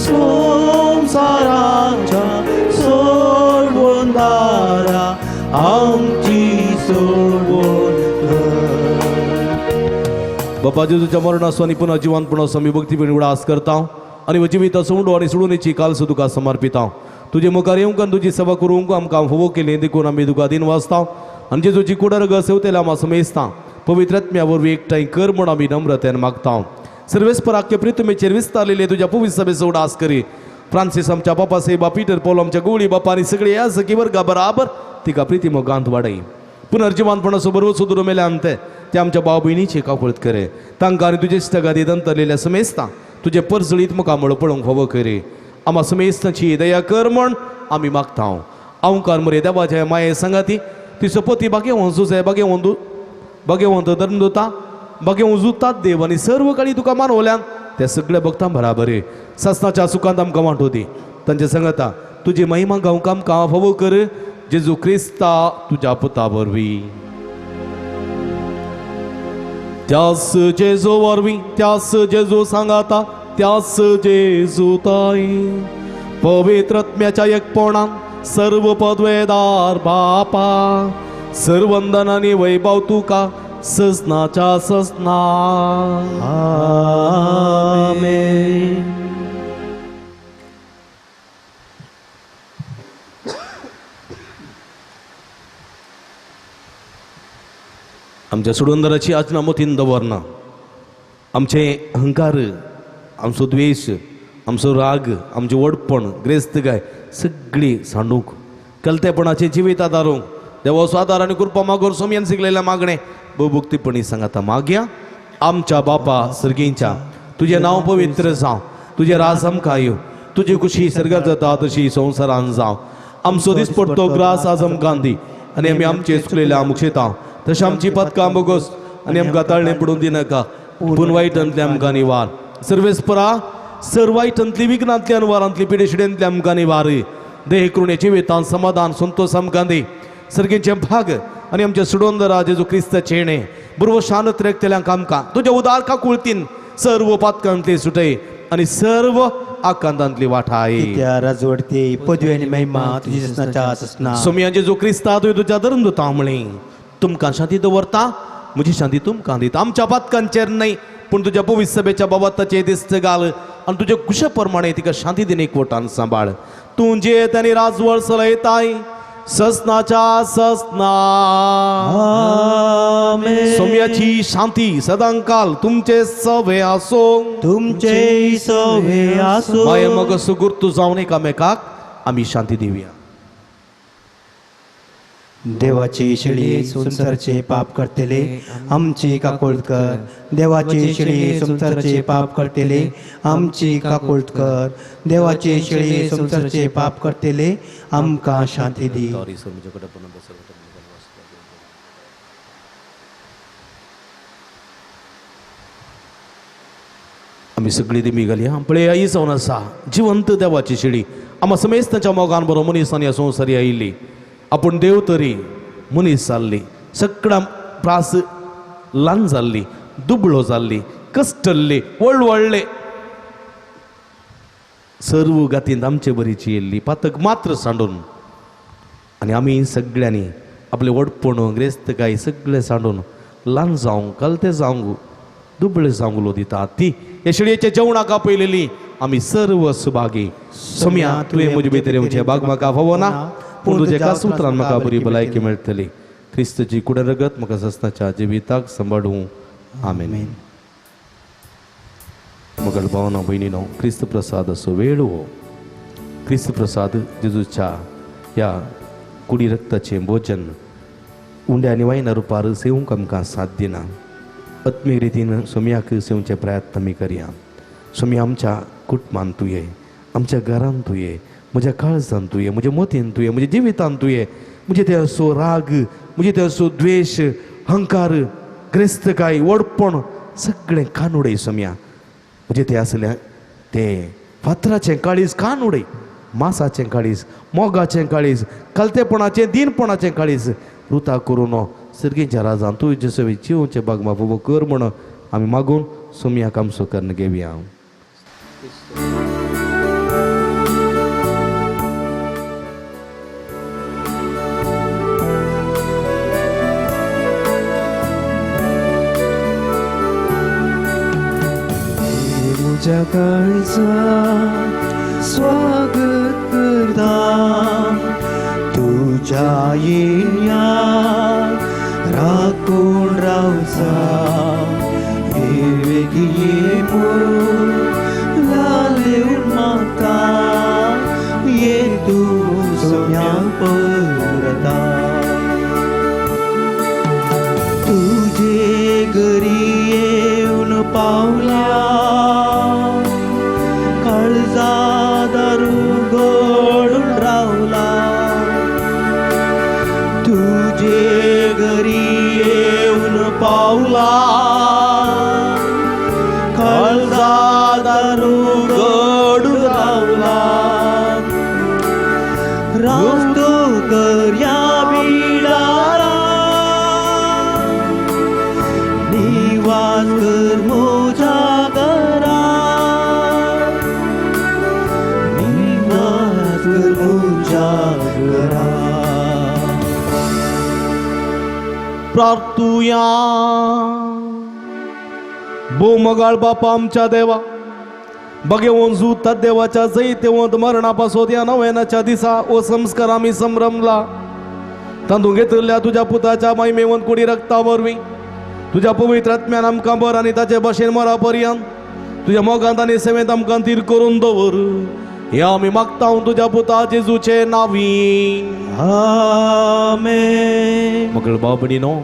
Speaker 2: संवसाराच्या सोडवणदारा आमची सोडवण कर.
Speaker 3: बाबा जेजूच्या मरणाचो आनी पुनः जिवंतपणाचो आमी भक्तीपणी उडास करता आनी जिविताचो उंडो आनी सोडूनेची कालसो तुका समर्पिता. तुजे मुखार येवंक आनी तुजी सेवा करूंक आमकां फावो केली देखून आमी तुका दिन वाचता आनी जेजूची कुडरग सेवतेल्या आमा समेस्ता पवित्र आत्म्या वरवीं एकठांय कर म्हूण आमी नम्रतेन मागता. सर्वेस्पराक्य प्रितुमेचेर विस्तारलेले तुज्या पवित्र सभेचो उडास करी. फ्रांसीस आमच्या बापा सेबा, पीटर पॉल आमच्या गोळी बापा आनी सगळे ह्या सखी वर्गा बराबर तिका प्रिती मोगांत वाडय. पुनर्जिवानपणाचो बरोबर सुदूर मेल्यान ते ते आमच्या भाव भयणीची काकुळत करे. तांकां आनी तुजे इश्टागादी दंतरलेल्या समेस्ता तुजे परजळीत मुखामळ पळोवंक फावो करे. आमा समेस्तांची दया कर म्हण आमी मागता. अवकार मरे देवाच्या माये सांगाती ती सोपती बागेवंत सुसे बागेवंत बागेवंत धर्मदुता बागेवंत जुतात देव आनी सर्व काळी तुका मानवल्यान ते सगळे भक्तां बराबर सासनाच्या सुखांत आमकां वांटो दी. तांचे सांगता तुजी महिमा गावंक आमकां फावो कर जेजू क्रिस्ता तुज्या पुता वरवीं. त्यास जेजू वरवीं, त्यास जेजू सांगाता, त्यास जेजू ताई पवित्र आत्म्याच्या एकपणान सर्व पदवेदार बापा सर्वंदन आनी वैभव तुका सजनाच्या सजना.
Speaker 2: आमेन.
Speaker 3: आमच्या सोडवणदाराची आजना मतीन दवरना. आमचे अहंकार, आमचो द्वेश, आमचो राग, आमचें व्हडपण, ग्रेस्तकाय सगळी सांडूंक कलतेपणाचें जिवीत आदारूंक देवाचो आदार आनी कृपा मागोर सोमयान शिकलेल्या मागणें भोवभक्तीपणी सांगाता मागया. आमच्या बापा सर्गींच्या तुजें नांव पवित्र जावं, तुजें राज आमकां येवं, तुजी खुशी सर्गात जाता तशी संवसारान जावं. आमचो दिसपडतो ग्रास आज आमकां दी आनी आमी आमचे चुकलेल्या मुक्षेता तशें आमची पदकां बोगस आनी आमकां ताळणें पडून दिनाका पूण वायटांतले आमकां निवार. सर्वेस्परा सर वायटांतली विघ्नांतली अनवारांतली पिडेशिडेंतली आमकां निवार. देह करुणेची वेतान समाधान संतोष आमकां दी. सर्गेचे भाग आनी आमच्या सुडोंदरा जेजू क्रिस्ताचें येणें बरोबर शांत रेखतल्यांक आमकां तुज्या उदार काकुळतीन सर्व पातकांतली सुटय आनी सर्व आकांतांतली वाठाय.
Speaker 4: त्या राजवडती पदवी आनी महिमा तुजी ससनाच्या ससना.
Speaker 3: सोमया जेजू क्रिस्ता तुवें तुज्या धरून दिता म्हळें तुमकां शांती दवरता म्हजी शांती तुमकां दिता. आमच्या पातकांचेर न्हय पूण तुज्या पवित्र सभेच्या बाबताचेर दिस्त घाल आनी तुज्या कुशा प्रमाणे तिका शांती दिन एकवटान सांबाळ. तूं जेत आनी राजवळ चलयताय ससनाच्या ससना.
Speaker 2: आमेन.
Speaker 3: सोम्याची शांती सदांकाल तुमचे सवे आसो.
Speaker 2: तुमचे सवे आसो.
Speaker 3: माये मग सुगुर्तू जावन एकामेकाक आमी शांती दिवया.
Speaker 4: देवाची शिळी संसारचे पाप करतले आमची काकुळट कर. देवाची शिळी संसारचे पाप करतले आमची काकुळट कर. देवाची शिळी संसारचे पाप करतले आमकां शांती दी.
Speaker 3: आमी सगळी दिमी घालया. पळय आई जावन आसा जिवंत देवाची शिडी आमा समेस्तांच्या मोगान बरो मनीस आनी ह्या संवसारी आयिल्ली. आपूण देव तरी मनीस जाल्ली सगळ्या प्रास ल्हान जाल्ली दुबळो जाल्ली कश्टल्ली वळवळ्ळे सर्व गातींत आमचे बरीची येयल्ली पातक मात्र सांडून आनी आमी सगळ्यांनी आपलें व्हडपण ग्रेस्तकाय सगळें सांडून ल्हान जावंक कलते जावंक दुबळे जावंक उलो दिता. ती ह्या शेळयेच्या जेवणाक आपयलेली आमी सर्व सुभागी. सोम्या तुवें म्हजे भितर येवचें बाग म्हाका फावो ना पूण तुज्या एकाच उतरान म्हाका बरी भलायकी मेळटली. क्रिस्तची कुड रगत म्हाका ससनाच्या जिविताक सांबाळूं. आमेन. मगल भावना भयणीनो क्रिस्त प्रसाद असो वेळ हो. क्रिस्त प्रसाद जेजूच्या ह्या कुडी रक्ताचें भोजन उंड्या आनी वायना रुपार सेवंक आमकां साथ दिना. आत्मीक रितीन सोम्याक सेवचे प्रयत्न आमी करया. सोम्या आमच्या कुटुंबांत तुये आमच्या घरांत तुये म्हज्या काळजांत तुये म्हज्या मतीन तुये म्हज्या जिवितांत तुये म्हजे ते असो राग म्हजे ते असो द्वेश अहंकार ग्रेस्तकाय व्हडपण सगळें कान उडय सोम्या. म्हजें तें आसलें तें फातराचें काळीज कान उडय मासाचें काळीज मोगाचें काळीज कलतेपणाचें दीनपणाचें काळीज रुता करून सर्गीच्या राजान तूं जसो जिवचें बाग म्हाका कर म्हण आमी मागून सोम्याक आमचो करून घेवया.
Speaker 2: म्हज्या काळजा स्वागत करता तुज्या येण्या राखून रावचा हे लालेवन मागता ये तूं सोम्या परता. तुजे घरी येवन पावला काळजा दारू गोडून रावला. तुजे घरी येवन पावला काळजा दारू गोडून रावला. रास्तो करया बिडारा निवास कर म्हज्या घरा निवास कर म्हज्या घरा.
Speaker 3: प्रार्थुया. भोव बापा आमच्या देवा बगेवन जुता देवाच्या जैतेवंत मरणा पासत ह्या नव्यानाच्या दिसा ओ संस्कार आमी संभ्रमला. तांदूळ घेतिल्ल्या तुज्या पुताच्या महिमेवंत कुडी रक्ता वरवीं तुज्या पवित्र आत्म्यान आमकां बर आनी ताचे भाशेन मरा पर्यंत तुज्या मोगांत आनी सेवेंत आमकां थीर करून दवर. हे आमी मागता तुज्या पुता जेजूचे नांवी.
Speaker 2: आमेन.
Speaker 3: मगळ भाव भयणीनो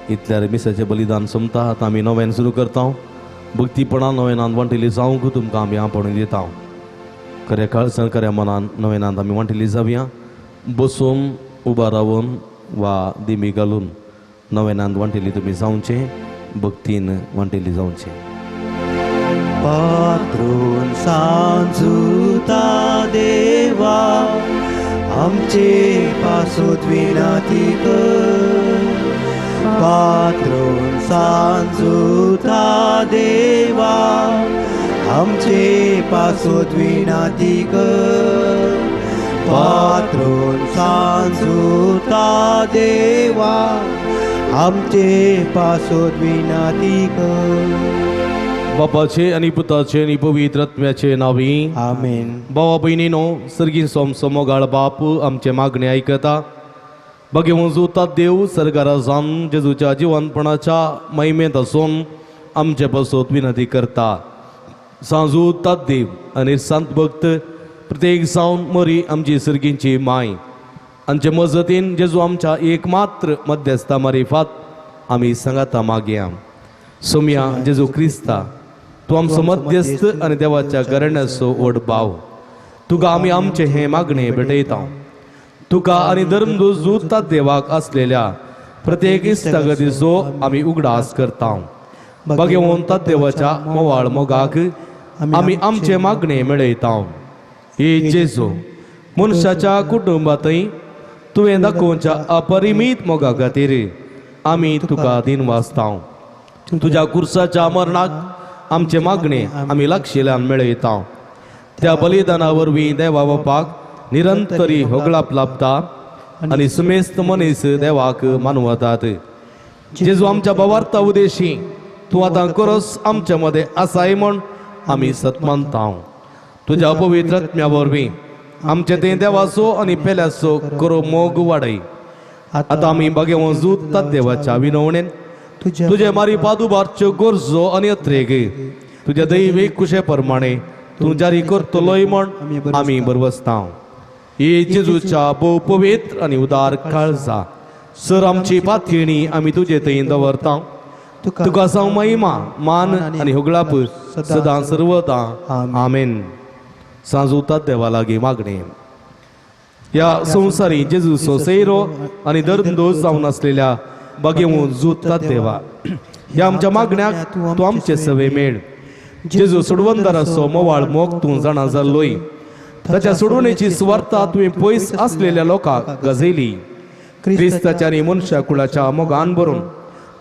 Speaker 3: इतल्यार मिसाचें बलिदान सोंपता. आतां आमी नव्यान सुरू करता. भक्तीपणान नव्यान वांटिल्ली जावंक तुमकां आमी आपोवणी दिता. खऱ्या काळजान खऱ्या मनान नवेनांत आमी वांटिल्ली जावया. बसून उबा रावन वा दिमी घालून नवेनांत वांटिल्ली तुमी जावचें, भक्तीन वांटिल्ली जावचें.
Speaker 2: पात्रोन सांजुता देवा आमचे पासोत विनंती कर. पात्रोन सांजुता देवा आमचे पासोत विनंती कर. पात्रोन सांजुता देवा आमचे पासोत विनंती कर.
Speaker 3: बापाचे आनी पुताचे आनी पवित्र आत्म्याचे नांवी
Speaker 2: आमेन.
Speaker 3: भावा भयणीनो, सर्गीन सोमसो मोगाळ बाप आमचे मागणे आयकता. बगेवन जुतात देव सर्गारा जावन जेजूच्या जिवनपणाच्या महिमेंत आसून आमचे पासत विनंती करता. सांजूतात देव आनी संत भक्त प्रत्येक जावन मरी आमची सर्गींची माय आमचे मजतीन जेजू आमच्या एक मात्र मध्यस्था मारिफात आमी सांगाता मागया. सोमया जेजू क्रिस्ता, तूं आमचो मध्यस्थ आनी देवाच्या घराण्याचो व्हड भाव, तुका आमी आमचें हें मागणें भेटयता. तुका आनी धर्मदूत जुतात देवाक आसलेल्या प्रत्येक इश्टागतीचो आमी उगडास करता. बागेवन देवाच्या मोवाळ मोगाक आमी आमचें मागणें मेळयता. हे जेजू, मनशाच्या कुटुंबांतय तुवें दाखोवच्या अपरिमीत मोगा खातीर आमी तुका दिनवासता. तुज्या कुर्साच्या मरणाक आमचें मागणें आमी लागशिल्ल्यान मेळयता. त्या बलिदाना वरवीं देवा बापाक निरंतरी होगळाप लाभता आनी सुमेस्त मनीस देवाक मानवतात. जेजू आमच्या भावार्था उदेशी तूं आतां करस आमच्या मदें आसाय म्हण आमी सतमानता. तुज्या पवित्र आत्म्या वरवीं आमचे ते देवाचो आनी पेल्याचो करो मोग वाडय. आतां आमी बागेवन जुतात देवाच्या विनवणेन तुजे मारी पादुबारच्यो गरजो आनी अत्रेग तुज्या दैवीक कुशे प्रमाणे तूं जारी करतलोय म्हण आमी बरवसता. हे जेजूच्या भोव पवित्र आनी उदार काळजा सर आमची पातयेणी आमी तुजे थंय दवरता. तुका जावं महिमा मान आनी होगळाप सदां सर्वदां. आमेन. सांजूतात देवा लागीं मागणें. ह्या संवसारी जेजूचो सैरो आनी दर्दोस जावन आसलेल्या बागेवन जुतात देवा, ह्या आमच्या मागण्याक तूं आमचे सवे मेळ. जेजू सोडवंदाराचो मोवाळ मोग तूं जाणा जाल्लोय. ताच्या सोडवणेची सुवार्ता तुवें पयस आसलेल्या लोकांक गजयली. क्रिस्ताच्या आनी मनशा कुळाच्या मोगान भरून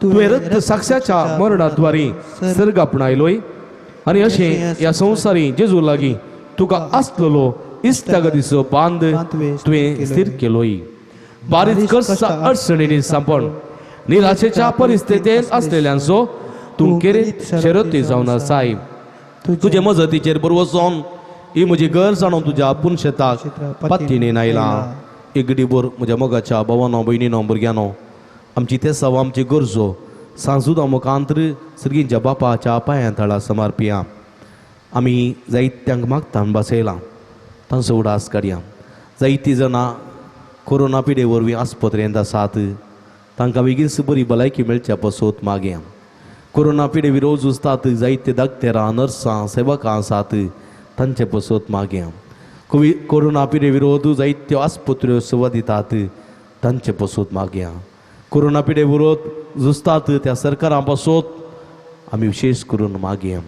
Speaker 3: तुवें रक्त साक्षाच्या मरणाद्वारी सर्ग आपणायलोय आनी अशें ह्या संवसारी जेजू लागीं तुका आसलेलो इश्टागतीचो बांद तुवें स्थीर केलोय. बारीक कश्ट अडचणींनी सांपण निराशेच्या परिस्थितींत आसलेल्यांचो तूं केरीत शरती जावन आसाय. तुजे मजतीचेर बरवचोन ही म्हजी गरज जाणून तुज्या आपूण शेताक पातयेन आयलां. एक गडीभर म्हज्या मोगाच्या भावानो भयणीनो भुरग्यांनो, आमची तेसाव आमची गरजो सांजुदा मुखांतर सर्गींच्या बापाच्या पांयां तळा समर्पिया. आमी जायत्यांक मागता बसयलां तांचो उडास काडया. जायतीं जाणां कोरोना पिडे वरवीं आस्पत्रेंत आसात, तांकां बेगीनच बरी भलायकी मेळच्या पासत मागया. कोरोना पिडे विरोध झुजतात जायते दाक्तेरां नर्सां सेवकां आसात, तांचे पासत मागया. कोरोना पिडे विरोध जायत्यो आस्पत्र्यो सेवा दितात, तांचे पासत मागया. कोरोना पिडे विरोध झुजतात त्या सरकारां पासत आमी विशेश करून मागया.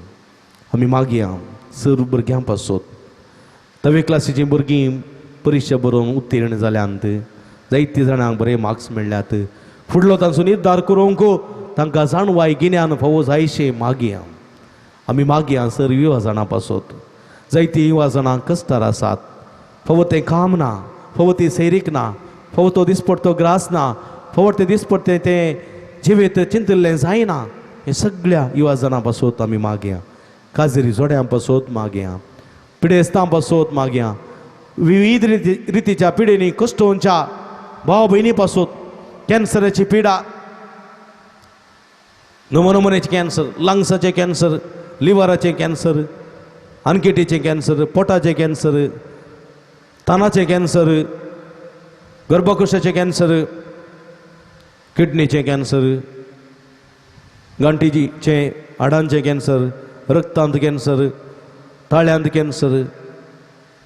Speaker 3: आमी मागया सर भुरग्यां पासत. नवे क्लासीचीं भुरगीं परिक्षा बरोवन उत्तीर्ण जाल्यांत, जायतीं जाणांक बरे मार्क्स मेळ्ळ्यात. फुडलो तांचो निर्धार करूंक तांकां जाणवाय गिन्यान फावो जायशें मागया. आमी मागया सर युवा जाणां पासत. जायतीं युवा जाणां कश्टार आसात, फावो तें काम ना, फावो ती सैरीक ना, फावो तो दिसपडतो ग्रास ना, फावो तें दिसपडतें तें जिवीत चिंतिल्लें जायना. हें सगळ्या युवा जाणां पासत आमी मागया. काजरी जोड्यां पासत मागया, पिडेस्तां पासत मागया, विविध रितीच्या पिडेनी कश्टोंच्या भाव भयणी पासत. कॅन्सराची पिडा, नमो नमुन्याचे कॅन्सर, लंग्साचे कॅन्सर, लिव्हराचे कॅन्सर, आनकेटीचे कॅन्सर, पोटाचे कॅन्सर, तानाचे कॅन्सर, गर्भकोशाचे कॅन्सर, किडनीचे कॅन्सर, गांठीचे हाडांचे कॅन्सर, रक्तांत कॅन्सर, ताळ्यांत कॅन्सर,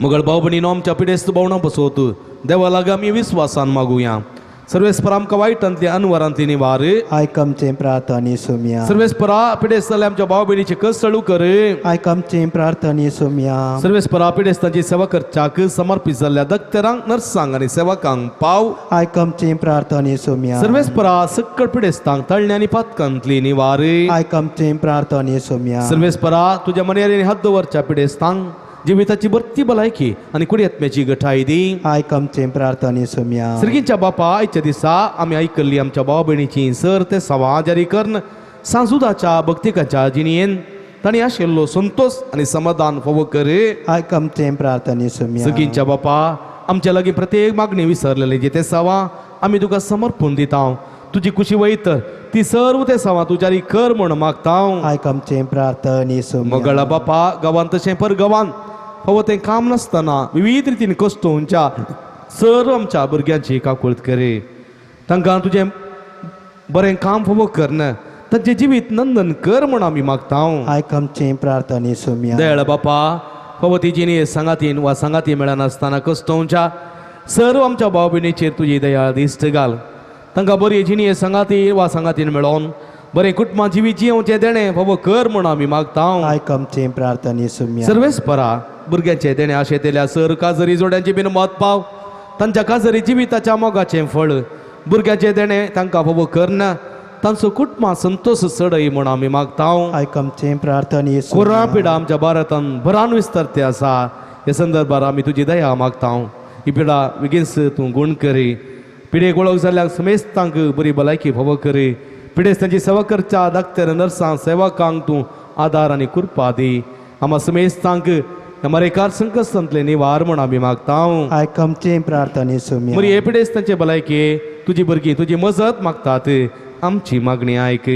Speaker 3: मगळ भाव भयणीनो आमच्या पिडेस्त भावना बसोत देवा लागीं आमी विस्वासान मागुया. सर्वेस्पर आमकां वायटांतली अनवरांतली निवार.
Speaker 4: आयक आमचें प्रार्थने सोम्या.
Speaker 3: सर्वेस्परा पिडेस्त जाल्ल्या आमच्या भाव भयणीचे कसळू कर.
Speaker 4: आयक आमचें प्रार्थने सोम्या.
Speaker 3: सर्वेस्परा पिडेस्तांची सेवा करच्याक समर्पित जाल्ल्या दक्तरांक, नर्सांक आनी सेवकांक पाव.
Speaker 4: आयक आमचें प्रार्थने सोम्या.
Speaker 3: सर्वेस्परा सक्कड पिडेस्तांक तळण्या आनी पातकांतली निवार.
Speaker 4: आयक आमचें प्रार्थने सोम्या.
Speaker 3: सर्वेस्परा तुज्या मनेर हात दवरच्या पिडेस्तांक जिविताची बरती भलायकी आनी कुडयत्म्याची गठाय दी.
Speaker 4: आयक आमचें प्रार्थने सोम्या.
Speaker 3: सर्गींच्या बापा, आयच्या दिसा आमी आयकल्ली आमच्या भाव भयणीची सर ते सवा जारी करून सांजुदाच्या भक्तिकाच्या जिणयेन तांणी आशिल्लो संतोष आनी समाधान फावो कर.
Speaker 4: आयक आमचें प्रार्थने सोम्या.
Speaker 3: सगींच्या बापा, आमच्या लागीं प्रत्येक मागणी विसरलेली जे ते सवा आमी तुका समर्पून दिता. तुजी कुशी वयत ती सर्व ते सवा तूं जारी कर म्हूण मागता.
Speaker 4: आयक आमचें प्रार्थने सोम्या.
Speaker 3: मगळा बापा, गांवांत तशें पर गांवांत फावो तें काम नासतना विविध रितीन कस्तोवच्या सर्व आमच्या भुरग्यांची काकुळत करे. तांकां तुजें बरें काम फावो करना तांचें जिवीत नंदन कर म्हूण आमी मागता.
Speaker 4: आयक आमचें प्रार्थने सोम्या.
Speaker 3: दयाळ बापा, फावो ती जिणी सांगातीन वा सांगाती मेळनासतना कस्तोवच्या सर्व आमच्या भाव भयणीचेर तुजी दयाळ दिश्ट घाल. तांकां बरी जिणी सांगाती वा सांगातीन मेळोवन बरें कुटुंबा जिवीत जियोवचें देणें फावो कर म्हूण आमी मागता.
Speaker 4: आयक आमचें प्रार्थने सोम्या.
Speaker 3: सर्वेस्परा भुरग्यांचे देणें आशेतल्या सर काजरी जोड्यांची बीन मत पाव. तांच्या काजरी जिविताच्या मोगाचें फळ भुरग्यांचे देणें तांकां फावो करना तांचो कुटुंबा संतोष चडय म्हूण आमी मागता.
Speaker 4: आयक आमचें प्रार्थने
Speaker 3: कोरोना
Speaker 4: सोम्या.
Speaker 3: पिडा आमच्या भारतान भरान विस्तारते आसा. ह्या संदर्भार आमी तुजी दया मागता. ही पिडा बेगीनच तूं गुण करी. पिडेक वळख जाल्ल्याक समेस्तांक बरी भलायकी फावो करी. पिडेस्तांची सेवा करच्या डाक्टर, नर्सांक, सेवकांक तूं आदार आनी कृपा दी. आमा समेस्तांक मरेकार संकश्टांतले निवार म्हूण आमी मागता.
Speaker 4: आयक आमचें प्रार्थने सोम्या.
Speaker 3: मरी हे पिडेस्तांचे भलायकी तुजी भुरगीं तुजी मजत मागतात. आमची मागणी आयक.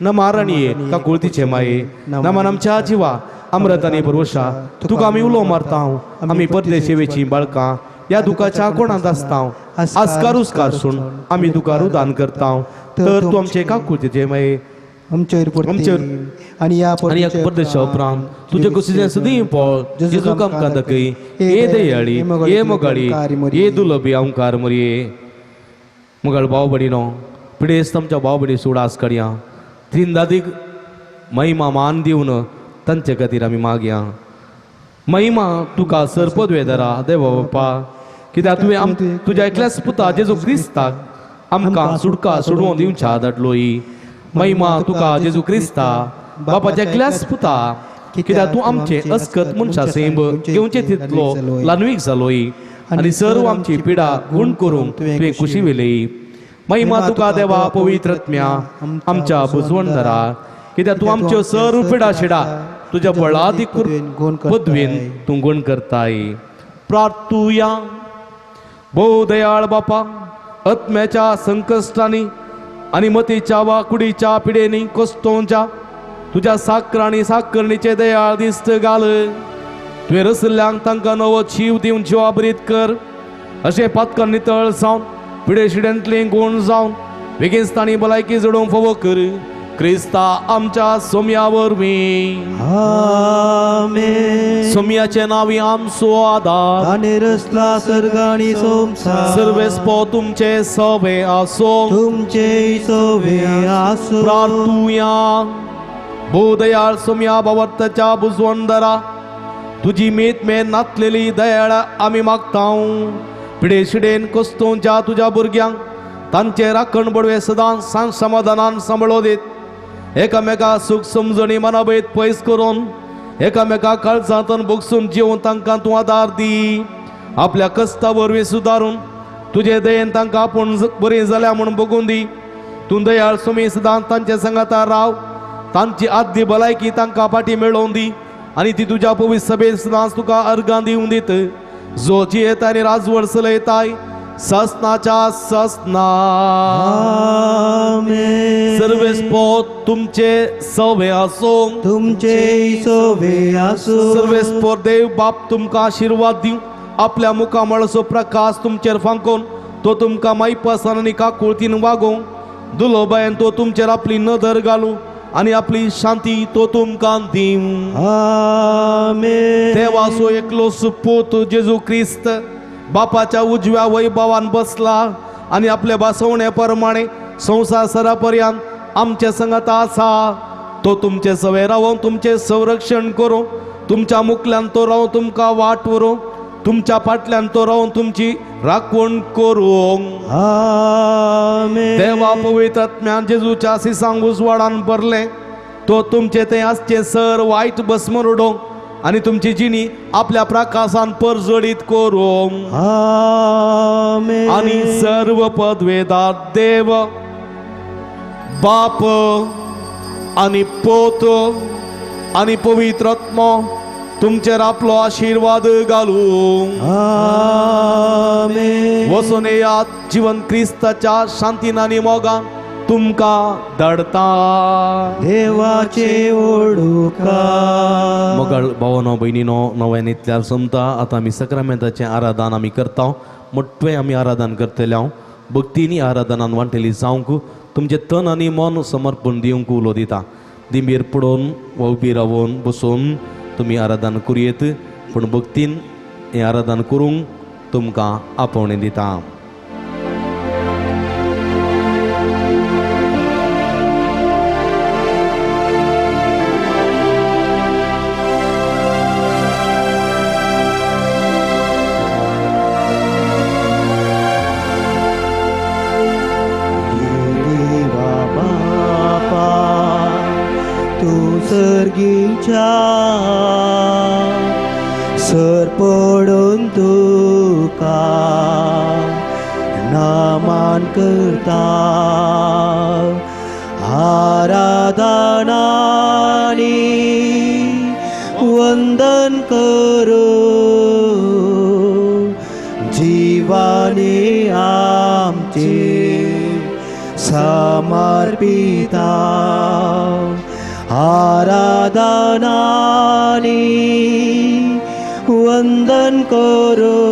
Speaker 3: न माराणी काकुळतीचे माये, नमान आमच्या जिवा अमृत आनी भरवशा तुका आमी उलो मारता. आमी परदेशेवेची बाळकां ह्या दुखाच्या कोणांत आसता. आस्कार उस्कार सून आमी तुका रुदान करता. तर तूं आमचे काकुळतीचे माये
Speaker 4: आमचेर
Speaker 3: आमचेर
Speaker 4: आनी ह्या
Speaker 3: आनी ह्या परदेशा उपरांत तुजे कुशीचें सदीं पळ जेजू आमकां दाखय. हे दयाळी, हे मोगाळी, हे दुलबी ओंकार मोरये. मुगाळ भाव भयणीनो, पिडेस्त आमच्या भाव भयणी सुडास करया. त्रिंदादीक महिमा मान दिवन तांचे खातीर आमी मागया. महिमा तुका सर पदवेदरा देवा बापा, कित्याक तुवें तुज्या एकल्याच पुता जेजू क्रिस्ताक आमकां सुटका सोडोवन दिवच्या धाडलोय. महिमा तुका जेजू क्रिस्ता बापाच्या एकल्याच पुता, कित्याक तूं आमचे अस्कत मनशा सेंब घेवचे तितलो ल्हानवीक जालोय आनी सर्व आमची पिडा गुण करूंक तुवें खुशी वेली. महिमा तुका देवा पवित्र आत्म्या आमच्या बुजवणदारा, कित्याक तूं आमच्यो सर्व पिडा शिडा तुज्या बळादीक पदवेन तूं गुण करताय. प्रार्थुया. भोव दयाळ बापा, आत्म्याच्या संकश्टांनी आनी मतीच्या वा कुडीच्या पिडेनी कोस्तोवच्या तुज्या साकर आनी साकरणीचे दयाळ दिश्ट घाल. तुवें रसल्ल्यांक तांकां नवो जीव दिवन जिवाबरीत कर. अशें पातकां नितळ जावन पिडे शिड्यांतलें गुण जावन बेगीन तांणी भलायकी जोडूंक फावो कर. क्रिस्ता आमच्या सोम्या वरवीं.
Speaker 2: आमेन.
Speaker 3: सोम्याचे नांवी आमचो आदार.
Speaker 2: ताणें रचला सर्ग आनी संवसार.
Speaker 3: सर्वेस्पो तुमचे सवे आसो.
Speaker 2: तुमचे सवे आसो.
Speaker 3: प्रार्थुया. भोव दयाळ सोम्या भावार्थाच्या बुजवंदरा, तुजी मेत मेन नातलेली दयाळ आमी मागता. पिडे शिडेन कोस्तोवच्या तुज्या भुरग्यांक तांचे राखण बडवे सदां सांज समाधानान सांबाळो दीत. एकामेका सूख समजणी मनाभेद पयस करून एकामेका काळजांतन भोगसून जिवन तांकां तूं आदार दी. आपल्या कस्ता वरवीं सुदारून तुजे दयेन तांकां आपूण बरीं जाल्या म्हूण बगून दी. तूं दयाळ सुमी सदां तांचे सांगाता राव. तांची आद्य भलायकी तांकां फाटीं मेळोवन दी आनी ती तुज्या पवित्र सभेन सदांच तुका अर्गां दिवन दीत. जो जियेता आनी राजवड चलयताय ससनाच्या ससना.
Speaker 2: आमेन.
Speaker 3: सर्वेस्पो तुमचे सवे आसो.
Speaker 2: तुमचे सवे आसो.
Speaker 3: सर्वेस्पोर देव बाप तुमकां आशिर्वाद दिवं. आपल्या मुखामळाचो प्रकाश तुमचेर फांकोवन तो तुमकां मायपासान आनी काकुळतीन वागोवं. दुलोबायन तो तुमचेर आपली नदर घालूं आनी आपली शांती तो तुमकां दिवं.
Speaker 2: आमेन.
Speaker 3: देवाचो एकलो पूत जेजू क्रिस्त बापाच्या उजव्या वैभवान बसला आनी आपले भासवणे प्रमाणे संवसार सरापर्यंत आमचे संगत आसा. तो तुमचे सवे रावोन तुमचें संरक्षण करूं, तुमच्या मुखल्यान तो रावून तुमकां वाट व्हरूं, तुमच्या फाटल्यान तो रावून तुमची राखवण करूं.
Speaker 2: आमेन.
Speaker 3: देवा पवित्र आत्म्यान जेजूच्या सिसांग उजवाडान भरलें तो तुमचे थंय आसचें सर वायट भस्म उडोवंक आनी तुमची जिणी आपल्या प्रकाशान परजळीत करूं.
Speaker 2: आमेन.
Speaker 3: आनी सर्व पदवेदार देव बाप आनी पोत आनी पवित्र आत्मो तुमचेर आपलो आशिर्वाद घालूं.
Speaker 2: आमेन.
Speaker 3: वचून येयात जिवन क्रिस्ताच्या शांतीन आनी मोगान तुमकां धाडता.
Speaker 2: देवाचे ओडुका.
Speaker 3: मोगाळ भावानो भयणीनो नव्यान इतल्यार सोमता. आतां आमी सक्रामेंताचें आराधन आमी करता. मोटवें आमी आराधन करतले. हांव भक्तीनी आराधनान वांटेली जावंक तुमचें तन आनी मन समर्पण दिवंक उलो दिता. दिंबेर पडोवन वा उबी रावोन बसून तुमी आराधन करुयेत, पूण भक्तीन हें आराधन करूंक तुमकां आपोवणें दिता.
Speaker 2: देवा बापा तूं सर्गीच्या सर पडून तुका नामान करता. आराधनानी वंदन करू जीवाने आमचे समर्पिता. आराधनानी वंदन करू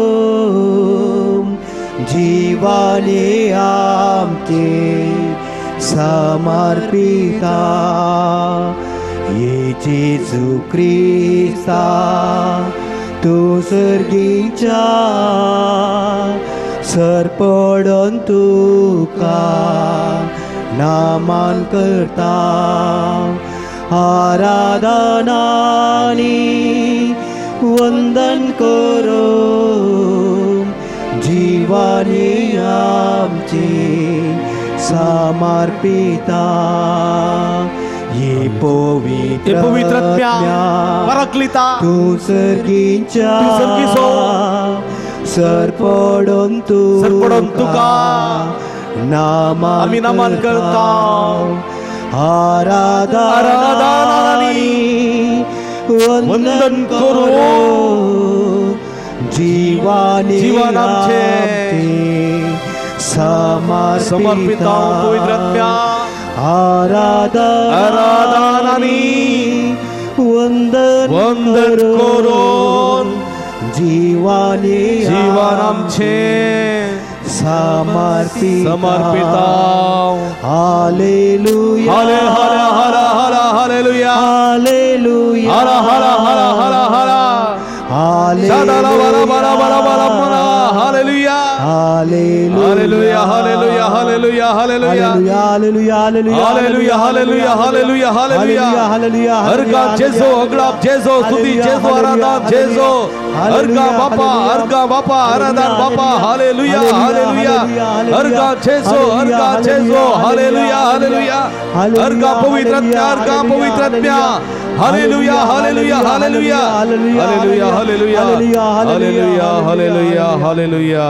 Speaker 2: जीवाने आमचे समर्पिता. ये जेजू क्रिस्ता तूं सर्गीच्या सर पडोन तुका नामान करता. आराधनानी वंदन करो जीवाने आमचे समर्पिता. ये पवित्र
Speaker 3: पवित्र पराक्लिता
Speaker 2: तूं सर्गीच्या
Speaker 3: तूं सर्गीचो
Speaker 2: सर पडोन
Speaker 3: तुका
Speaker 2: नामान
Speaker 3: आमी नमन करता.
Speaker 2: आराधनानी वंदन करो जीवाने
Speaker 3: जीवन आमचे
Speaker 2: समर्पिता.
Speaker 3: पवित्र आत्म्या
Speaker 2: आराधनानी वंदन
Speaker 3: वंदन करून
Speaker 2: जीवाने
Speaker 3: जीवन आमचे
Speaker 2: समर्पिता.
Speaker 3: समर्पिता.
Speaker 2: हालेलुया
Speaker 3: हरे हर हर हर हालेलुया
Speaker 2: हालेलुया
Speaker 3: हर हर हर हर हर
Speaker 2: hallelujah
Speaker 3: hallelujah hallelujah hallelujah hallelujah
Speaker 2: hallelujah
Speaker 3: hallelujah hallelujah hallelujah hallelujah
Speaker 2: hallelujah.
Speaker 3: हर का जेजो अगड़ा जेजो स्तुति जेजो आराधना जेजो हर का बापा हर का बापा आराधना बापा हालेलुया हालेलुया हर का जेजो हर का जेजो हालेलुया हालेलुया हर का पवित्र आत्मा हर का पवित्र आत्मा hallelujah hallelujah hallelujah hallelujah hallelujah hallelujah hallelujah hallelujah.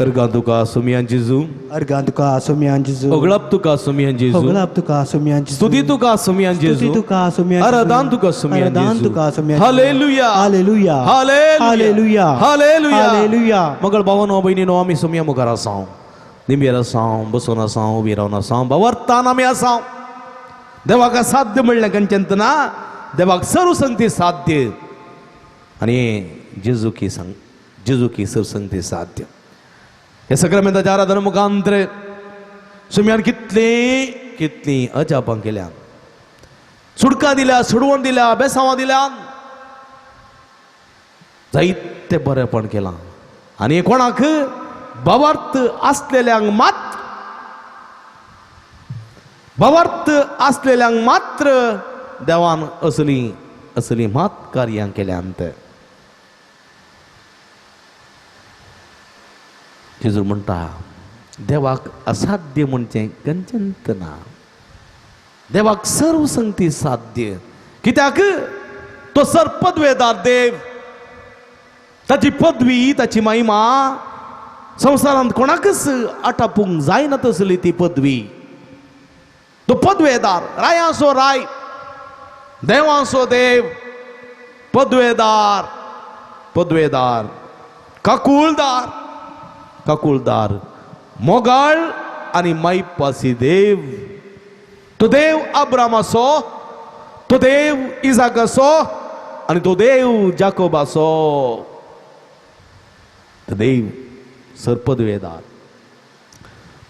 Speaker 3: अर्गां तुका सुमियान जेजू
Speaker 4: अर्गां तुका सुमियान जेजू
Speaker 3: ओगळाप तुका सुमियान जेजू
Speaker 4: ओगळाप तुका सुमियान जेजू
Speaker 3: स्तुती तुका सुमियान जेजू
Speaker 4: स्तुती तुका सुमियान जेजू
Speaker 3: आराधन तुका सुमियान
Speaker 4: आराधन
Speaker 3: जेजू
Speaker 4: तुका सुमियान जेजू.
Speaker 3: Hallelujah
Speaker 4: hallelujah
Speaker 3: hallelujah
Speaker 4: hallelujah
Speaker 3: hallelujah
Speaker 4: hallelujah.
Speaker 3: मगळ भावानो भयणीनो आमी सुमिया मुखार आसाव निंबेर आसाव बसून आसाव उबी रावन आसाव बावरतान आमी आसाव. देवाक साध्य म्हणलें खंयच्यान ना देवाक सर्व संगती साध्य आनी जेजू की सांग जेजू की सर्व संगती साध्य. हे सक्रमेंताच्या आराधना मुखांतरे सुम्यान कितले कितलीं अजापां केल्यान, सुडकां दिल्या, सुडवण दिल्या, बेसांवां दिल्यान, जायते बरेपण केलां. आनी कोणाक भावार्थ आसलेल्यांक मात्र, भावार्थ आसलेल्यांक मात्र देवान असली असली मात कार्यां केल्यांत. जेजू म्हणटा देवाक असाध्य म्हणचें कंचंत ना, देवाक सर्व संगती साध्य. कित्याक तो सर पदवेदार देव, ताची पदवी ताची महिमा संवसारांत कोणाकच आटापूंक जायना तसली ती पदवी. तो पदवेदार, रायांचो राय, देवांचो देव, पदवेदार, पदवेदार, काकुळदार, काकुळदार, मोगाळ आनी मायपासी देव. तो देव अब्रामाचो, तो देव इजाकाचो आनी तो देव जाकोबाचो. तो देव सर्पदवेदार,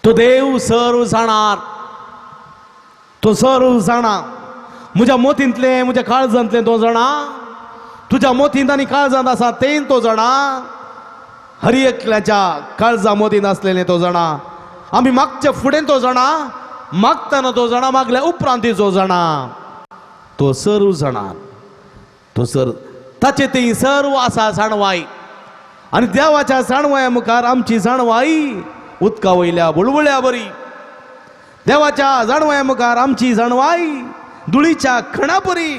Speaker 3: तो देव सर्व जाणार, तो सर्व जाणा. म्हज्या मोतींतलें म्हज्या काळजांतलें तो जाणा, तुज्या मोतींत आनी काळजांत आसा तें तो जाणा, हर एकल्याच्या काळजा मोतींत आसलेलें तो जाणा. आमी मागच्या फुडें तो जाणा, मागतना तो जाणा, मागल्या उपरांत तो जाणा. तो सर्व जाणा, तो सर ताचे ती सर्व आसा जाणवाय. आनी देवाच्या जाणवाया मुखार आमची जाणवाय उदका वयल्या बुळबुळ्या बरी. देवाच्या जाणवाया मुखार आमची जाणवाय धुळीच्या खणा बरी,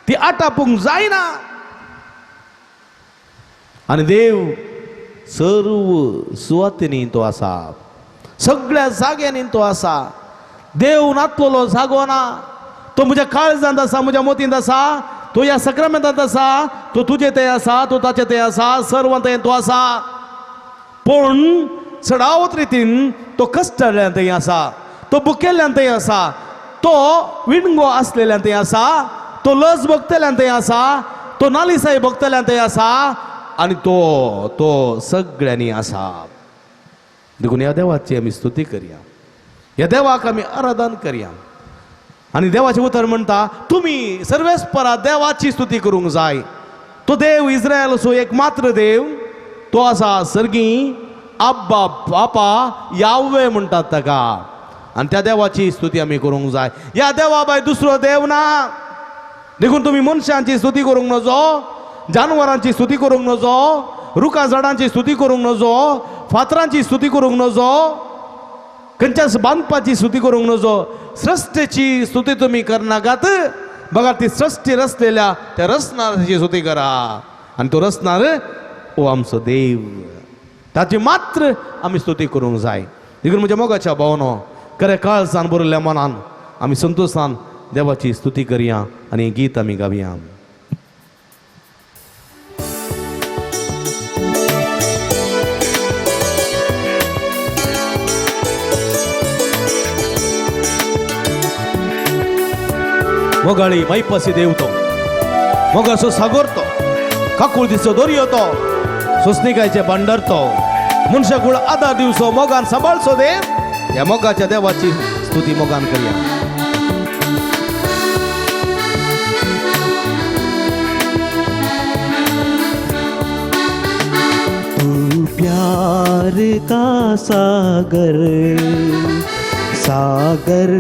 Speaker 3: ती आटापूंक जायना. आनी देव सर्व सुवातींनी तो आसा, सगळ्या जाग्यांनी तो आसा. देव नातलेलो जागो ना, तो म्हज्या काळजांत आसा, म्हज्या मोतींत आसा, तो ह्या सक्रामेंतांत आसा, तो तुजे थंय आसा, तो ताचे थंय आसा, सर्व थंय तो आसा. पूण चडावत रितीन तो कश्टल्यान थंय आसा, तो बुकेल्ल्यान थंय आसा, तो विणगो आसलेल्यान थंय आसा, तो लज भोगतल्यान थंय आसा, तो नालिसाय भोगतल्यान थंय आसा, आनी तो तो सगळ्यांनी आसा. देखून ह्या देवाची आमी स्तुती करया, ह्या देवाक आमी आराधन करया. आनी देवाचें उतर म्हणटा तुमी सर्वेस्परा देवाची स्तुती करूंक जाय. तो देव इस्रायलाचो एक मात्र देव, तो आसा सर्गी आब्बा बापा यावे म्हणटात ताका. आनी त्या देवाची स्तुती आमी करूंक जाय. ह्या देवा भायर दुसरो देव ना. देखून तुमी मनशांची स्तुती करूंक नजो, जानवरांची स्तुती करूंक नजो, रुखां झाडांची स्तुती करूंक नजो, फातरांची स्तुती करूंक नजो, खंयच्याच बांदपाची स्तुती करूंक नजो. सृश्टेची स्तुती तुमी करनाकात, बघा ती सृश्टी रचलेल्या त्या रचणाराची स्तुती करा. आनी तो रचणार ओ आमचो देव, ताची मात्र आमी स्तुती करूंक जाय. देखून म्हज्या मोगाच्या भावनो, खरें काळजान भरिल्ल्या मनान आमी संतोशान देवाची स्तुती करया आनी गीत आमी गावया. मोगाळी मायपासी देव तो, मोगाचो सागोर तो, काकुळतीचो दर्यो तो, सोसणिकायचे भांडार तो, मनशाकूळ आदार दिवचो मोगान सांबाळचो देव. ह्या मोगाच्या देवाची स्तुती मोगान करया.
Speaker 2: तू प्यार का सागर, सागर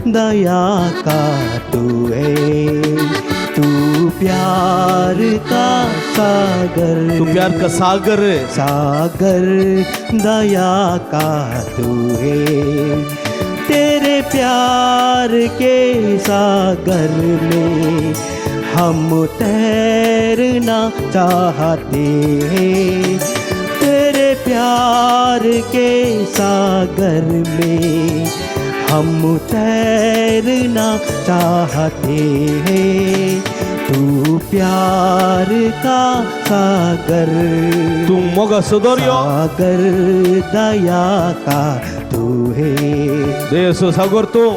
Speaker 2: दया का तू है. तू प्यार का सागर,
Speaker 3: तू प्यार का सागर,
Speaker 2: सागर दया का तू है. तेरे प्यार के सागर में हम तैरना चाहते हैं. तेरे प्यार के सागर में हम तैरना चाहते हैं. तू प्यार का सागर,
Speaker 3: तू मोगाचो दर्यो,
Speaker 2: सागर दया का तू है.
Speaker 3: देवाचो सागोर तूं,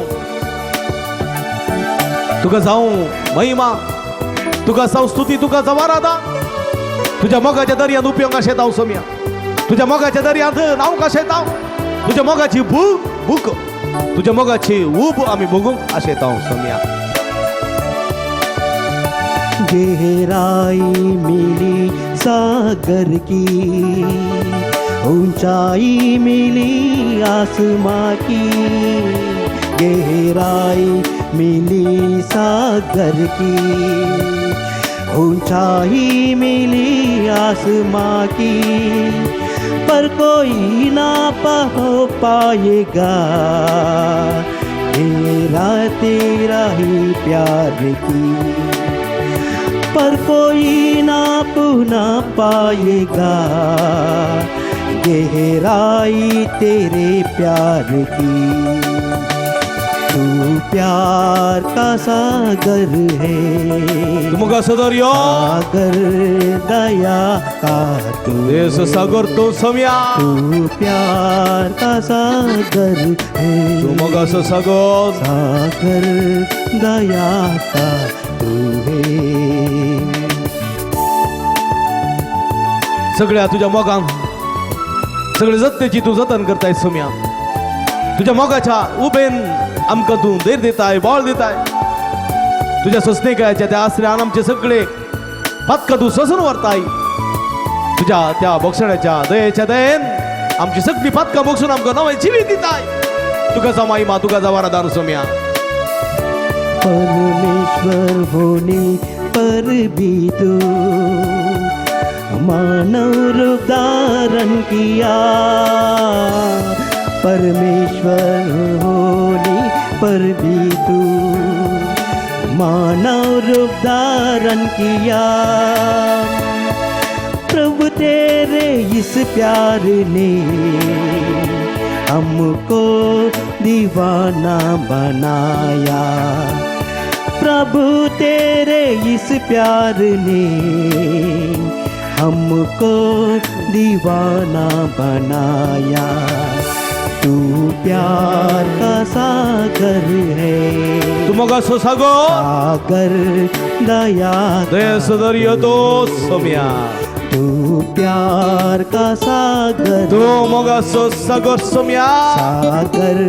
Speaker 3: तुका जावं महिमा, तुका जावं स्तुती, तुका जावं आराधना. तुज्या मोगाच्या दर्यांत उपयोग कशें हांव सोम्या, तुज्या मोगाच्या दर्यांत न्हांव कशें हांव, तुज्या मोगाची भूक भूक तुज्या मोगाची ऊब आमी भोगूंक आशेता सोम्या.
Speaker 2: गहराई मिली सागर की, ऊंचाई मिली आसमां की. गहराई मिली सागर की, ऊंचाई मिली आसमां की, पर कोई ना हो पाएगा तेरा तेरा ही प्यार की, पर कोई नाप ना पाएगा गहराई तेरे प्यार की. तू प्यार का सागर है,
Speaker 3: तूं मोगाचो दर्यो,
Speaker 2: सागर दया का तू,
Speaker 3: दयेचो सागर तूं सोम्या.
Speaker 2: तू प्यार का सागर है,
Speaker 3: तूं मोगाचो सागर,
Speaker 2: सागर दया का तू है.
Speaker 3: सगळ्या तुझ्या मोगान सगळे जतनेची तूं जतन करताय सोम्या. तुझ्या मोगाच्या उबेन आमकां तूं धैर्य दिताय, बळ दिताय. तुझ्या सोसणेकायाच्या त्या आसऱ्यान आमचे सगळे पातकां तूं सोसून व्हरताय. तुझ्या त्या बोगसण्याच्या दयेच्या दयेन आमची सगळी पातकां बोगसून आमकां नवें जिवीत दिताय. तुका जावं महिमा, तुका जावं आराधन सोम्या.
Speaker 2: परमेश्वर होने पर भी तू मानव रूप धारण किया. परमेश्वर होने पर भी तू मानव रूप धारण किया. प्रभु तेरे इस प्यार ने हमको दीवाना बनाया. प्रभु तेरे इस प्यार ने हमको दीवाना बनाया. तू प्यार का सागर है,
Speaker 3: तूं मोगाचो सागर,
Speaker 2: सागर दया का
Speaker 3: दयेचो दर्यो तूं सोम्या.
Speaker 2: तू प्यार का सागर,
Speaker 3: तूं मोगाचो सागर सोम्या,
Speaker 2: सागर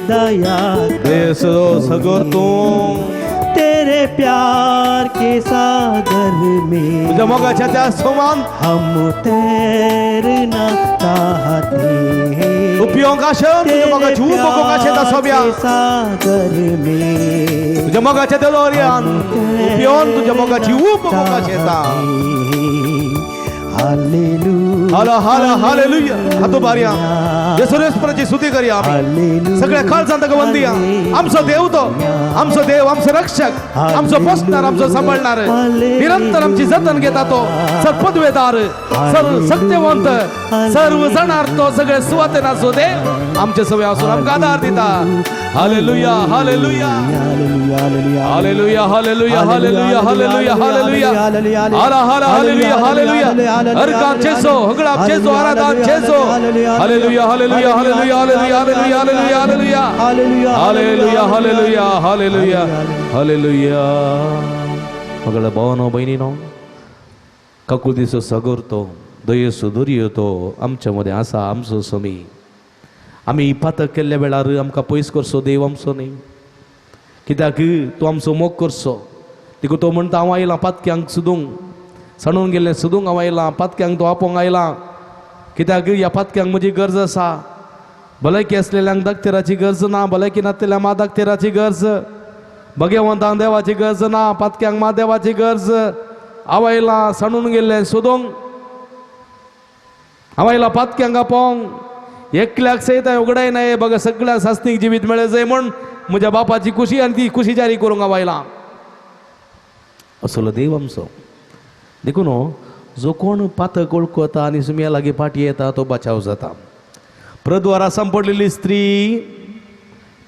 Speaker 2: दया का
Speaker 3: दयेचो सागर तूं.
Speaker 2: तेरे प्यार के सागर में
Speaker 3: तुझ्या मोगाच्या त्या सोमान
Speaker 2: हम तैरना चाहते हैं.
Speaker 3: उपयोग आशेवन तुझ्या मोगाची ऊब भोगूंक आशेता सोम्या.
Speaker 2: के सागर में
Speaker 3: तुझ्या मोगाच्या त्या दर्यान उपयोन तुझ्या मोगाची ऊब भोगूंक आशेता.
Speaker 2: हालेलुया,
Speaker 3: हाल हाल हालेलुया. हातो बारया येसुरेस्पराची स्तुती करया आमी. सगळ्या काळजान ताका वंदिया. आमचो देव तो, आमचो देव, आमचो रक्षक, आमचो पोसणार, आमचो सांबाळणार, निरंतर आमची जतन घेता तो, सर पदवेदार, सर सत्यवंत, सर्व जाणार तो, सगळे सुवातेन आसो देव आमचे सगळे आसून आमकां आदार दिता. Hallelujah, hallelujah, hallelujah, hallelujah, hallelujah, hallelujah, hallelujah. हाला हाला hallelujah, hallelujah. अर्गां जेसो, हगळाप जेसो, आराधान जेसो. Hallelujah, hallelujah, hallelujah, hallelujah, hallelujah, hallelujah, hallelujah, hallelujah, hallelujah, hallelujah, hallelujah. मगळ भावानो बहिणीनो, काकुळतीचो सागर तो, दयेचो दर्यो तो आमच्या मदें आसा. आमचो समी आमी पातक केल्ल्या वेळार आमकां पयस करचो देव आमचो न्ही, कित्याक तूं आमचो मोग करचो. देखून तो म्हणटा, हांव आयलां पातक्यांक सोदूंक, सांडून गेल्लें सोदूंक हांव आयलां, पातक्यांक तो आपोवंक आयलां. कित्याक ह्या पातक्यांक म्हजी गरज आसा. भलायकी आसलेल्यांक दाक्तेराची गरज ना, भलायकी नासलेल्या मा दाक्तेराची गरज, भगेवंतांक देवाची गरज ना, पातक्यांक मा देवाची गरज. हांव आयलां सांडून गेल्लें सोदूंक, हांव आयलां पातक्यांक आपोवंक. एकल्याक सयत हांवें उगडायना हे बघा सगळ्या सासणीक जिवीत मेळ्ळें जाय म्हूण म्हज्या बापाची खुशी आनी ती खुशी जारी करूंक हांव आयलां. असलो देव आमचो. देखून जो कोण पातक वळखता आनी सुमया लागीं फाटी येता तो बचाव जाता. प्रद्वारा सांपडलेली स्त्री,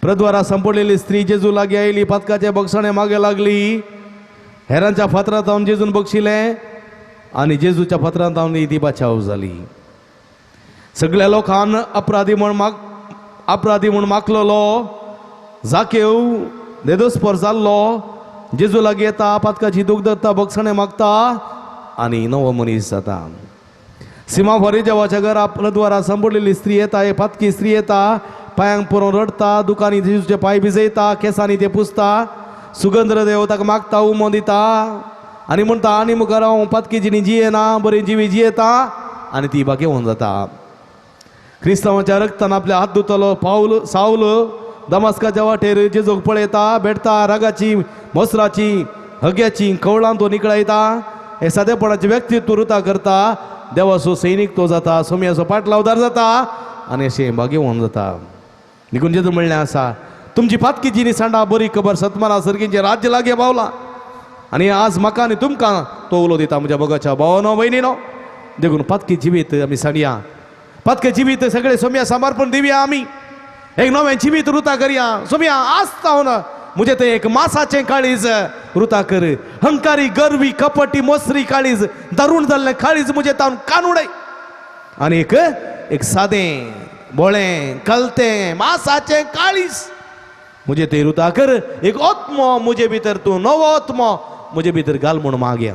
Speaker 3: प्रद्वारा सांपडलेली स्त्री जेजू लागीं आयली, पातकाचे बक्षणे मागे लागली. हेरांच्या फातरांत हांव जेजून बक्षिलें आनी जेजूच्या फातरांत हांव ती बचाव जाली. सगळ्या लोकान अपराधी म्हूण माग अपराधी म्हूण मागलेलो जाकेव देदोस्पर जाल्लो जेजू लागीं येता, पातकाची दूख धरता, बक्षणे मागता आनी नवो मनीस जाता. सिमा फरिजेवाच्या घरा प्रद्वारा सांपडलेली स्त्री येता, एक पातकी स्त्री येता, पांयांक पुरो रडटा, दुकांनी जेजूचे पांय भिजयता, केंसांनी ते पुसता, सुगंध देव ताका मागता, उमो दिता आनी म्हणटा आनी मुखार हांव पातकी जिणी जियेना, बरी जिवी जियेता आनी ती भाग्यवंत जाता. क्रिस्तांवाच्या रक्तान आपल्या हात धुतलो पावल सावल दमास्काच्या वाटेर जेजूक पळयता, भेटता, रागाची मोसराची हग्याची कवळां तो निकळायता. हे सादेपणाचे व्यक्तित्व रुता करता, देवाचो सैनीक तो जाता, सोम्याचो पाटलावदार जाता आनी अशें भाग्यवंत जाता. निकून जेजू म्हणलें आसा, तुमची पातकी जिणी सांडा, बरी खबर सतमाना सर्गींचें राज्य लागीं पावलां. आनी आज म्हाका आनी तुमकां तो उलो दिता, म्हज्या मोगाच्या भावानो भयणीनो. देखून पातकी जिवीत आमी सांडया, पातके जिवीत सगळे सोम्या समर्पण दिवया, आमी एक नवें जिवीत रुता करया. सोम्या आसता ना म्हजें तें एक मासाचें काळीज रुता कर, हंकारी गर्वी कपटी मोसरी काळीज, दारूण जाल्लें काळीज म्हजें तावन कान उडय आनी एक एक सादें बोळें कलतें मासाचें काळीज म्हजें तें रुता कर. एक आत्मो म्हजे भितर, तूं नवो आत्मो म्हजे भितर घाल म्हूण मागया.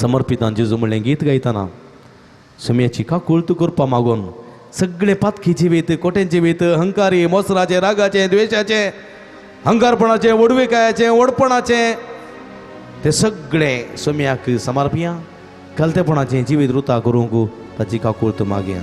Speaker 3: समर्पितान जेजू म्हणलें गीत गायतना सोम्याची काकूळत करपा मागून सगळे पातकी जिवीत, कोट्यांचे जिवीत, हंकारी मोसराचें, रागाचें, द्वेशाचें, हंकारपणाचें, वडविकायाचें, ओडपणाचें ते सगळे सोम्याक समर्पिया. कलतेपणाचें जिवीत रुता करूंक ताची काकूळत मागया.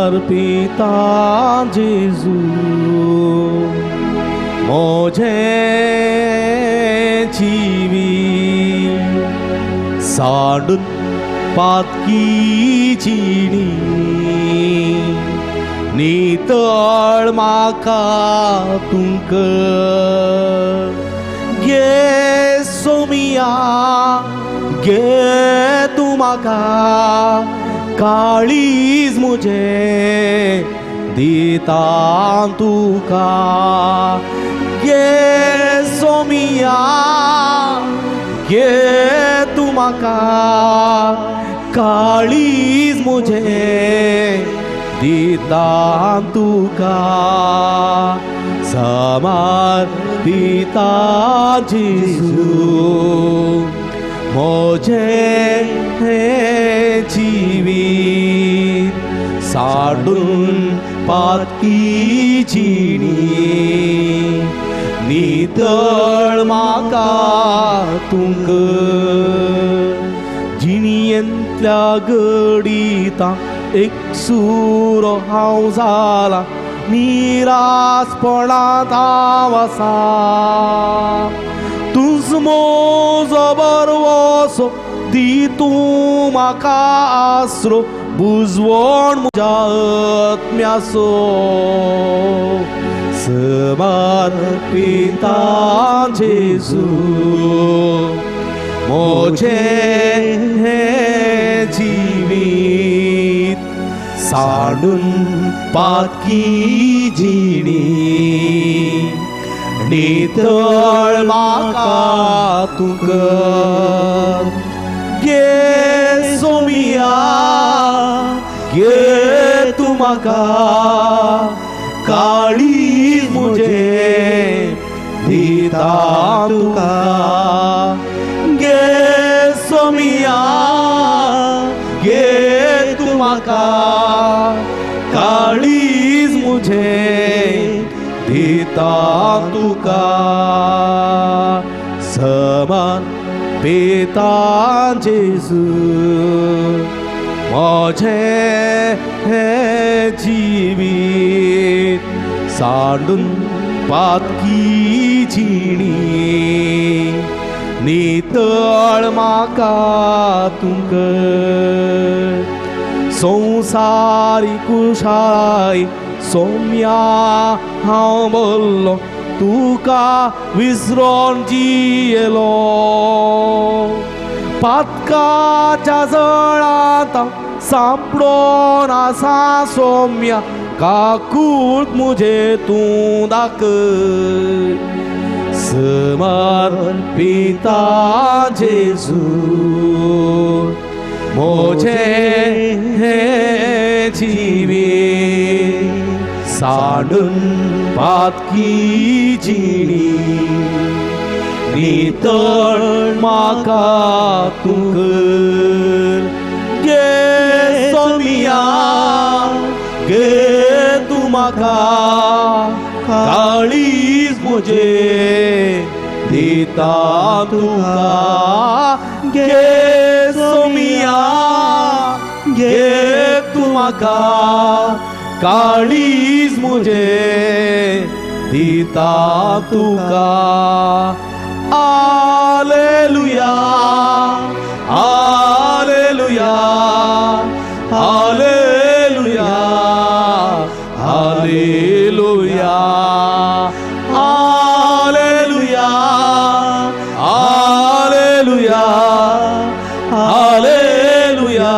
Speaker 3: समर्पिता जेजू मोझे जिवी सांडून पातकी जिणी नितळ म्हाका तुंक गे सोमिया गे तूं म्हाका काळीज मुझे दिता तुका गे सोमिया गे तूं म्हाका काळीज मुझे दिता तुका समर्पिता जेजू मोझे जिवीत सांडून पातकी जिणी नितळ म्हाका तुंक जिणयेंतल्या गडिता एक सुरो हांव जाला निरासपणांत हांव आसा तूंच म्हजो बरवसो दी तूं म्हाका आसरो बुजवण म्हज्या आत्म्याचो समर्पिता जेजू मोझे जिवीत सांडून पातकी जिणी नितळ म्हाका तुका गे सोमिया गे तूं म्हाका काळीज मुझे दिता तुका गे सोमिया गे तूं म्हाका काळीज मुझे दिता तुका समर्पिता जेजू मोझे जिवीत सांडून पातकी जिणी नितळ म्हाका तुंक संवसारी कुशाय सोम्या हांव बोल्लो तुका विसरोन जियेलो पातकाच्या जळांत सांपडोन आसा सोम्या काकूळ मुझे तूं दाखय. समर्पिता जेजू मोजे हे जिवीत सांडून पातकी जिणी नितळ म्हाका तूं कर गे सोमिया गे तूं म्हाका काळीज म्हजें दिता तुका गे सोमिया गे तूं म्हाका काळीज म्हजें दिता तुका. Alleluia, alleluia, alleluia, alleluia, alleluia, alleluia, alleluia,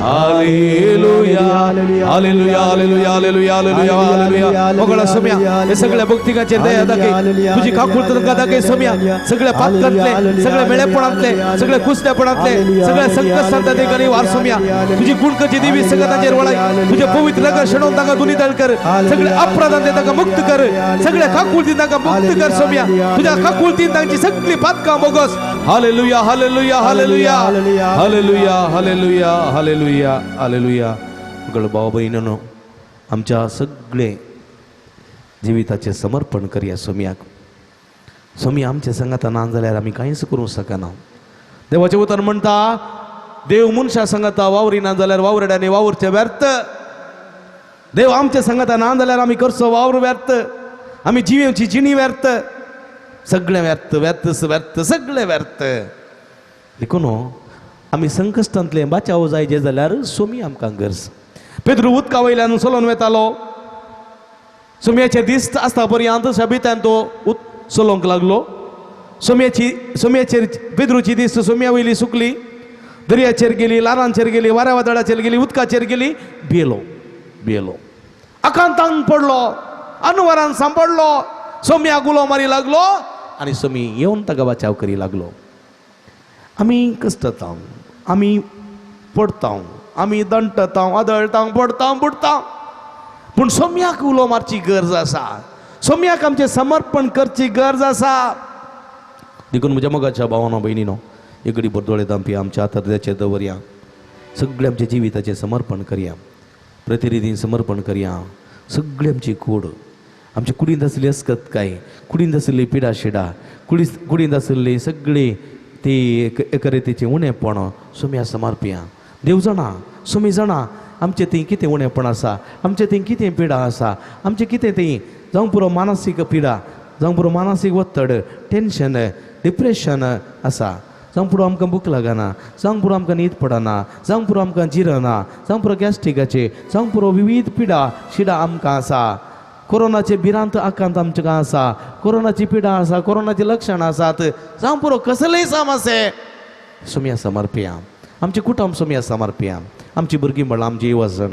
Speaker 3: alleluia, alleluia, alleluia, alleluia, alleluia, alleluia. मोगळा Saumya हे सगळ्या भक्तिकाचेर दया दाखय, तुझी काकूळ तुका दाखय सोम्या. सगळ्या पातकांतले, सगळ्या मेळेपणांतले, सगळ्या कुसल्यापणांतले, सगळ्या संकश्टांतले देखानी वार सोम्या. तुझी गुणकची देवी सगळ्यांचेर वळाय, तुझ्या पवित्र नगर शेणोवन ताका दुनी दळ कर, सगळ्या अपराधांतले ताका मुक्त कर, सगळ्या काकुळतीन ताका मुक्त कर सोम्या. तुझ्या काकुळतीन तांची सगळी पातकां bogus. Hallelujah, hallelujah, hallelujah, hallelujah, hallelujah, hallelujah, hallelujah. गळ भाव भयणीनो, आमच्या सगळे जिविताचें समर्पण करया सोम्याक. सोमी आमच्या संगाता ना जाल्यार आमी कांयच करूंक शकना. देवाचें उतर म्हणटा, देव मनशा संगाता वावरिना जाल्यार वावरड्यांनी वावुरचें व्यर्थ. देव आमच्या संगाता ना जाल्यार आमी करचो वावर व्यर्थ, आमी जिवेची जिणी व्यर्थ, सगळें व्यर्थ, व्यर्थ व्यर्थ, सगळें व्यर्थ. देखून आमी संकश्टांतलें बाचाव जाय जे जाल्यार सोमी आमकां गरज. पेद्रू उदका वयल्यान चलोवन वेतालो, सोम्याचे दीस आसता पर्यंत शबितान तो चलोवंक लागलो. सोम्याचेर पेद्रूची दीस सोम्या वयली सुकली, दर्याचेर गेली, ल्हारांचेर गेली, वाऱ्या वादळाचेर गेली, उदकाचेर गेली. भियेलो, भियेलो, आकांतान पडलो, अनुवारान सांपडलो. सोम्या गुलो मारी लागलो आनी सोमी येवन ताका बाचाव करी लागलो. आमी कश्टता, आमी पडता, आमी दंटता, आदळता, पडता, बुडता, पूण सोम्याक उलो मारची गरज आसा, सोम्याक आमचें समर्पण करची गरज आसा. देखून म्हज्या मोगाच्या भावानो भयणीनो, एकडे दोळे दांपया, आमच्या हातार दवरया, सगळें आमच्या जिविताचें समर्पण करया, प्रतिनिधी समर्पण करया. सगळी आमची कूड, आमच्या कुडींत आशिल्ली अस्कत काय, कुडींत आशिल्ली पिडा शिडा, कुडींत आशिल्ली सगळी ती एका रितीचें उणेपण सोम्या समर्पया. देव जाणा, सोमी जाणा आमचें थंय कितें उणेपण आसा, आमचें थंय कितें पिडा आसा, आमचें कितें थंय जावं पुरो मानसीक पिडा, जावं पुरो मानसीक वत्तड, टेंशन, डिप्रेशन आसा, जावं पुरो आमकां भूक लागना, जावं पुरो आमकां न्हीद पडना, जावं पुरो आमकां जिरना, जावं पुरो गॅस्ट्रिकाचे, जावं पुरो विविध पिडा शिडा आमकां आसा. कोरोनाचे भिरांत आकांत आमकां आसा, कोरोनाची पिडा आसा, कोरोनाची लक्षणां आसात, जावं पुरो कसलेय समस्ये सोम्या समर्पया. आमचें कुटुंब सोम्या समर्पया. आमची भुरगीं म्हणल्यार आमची येवजण,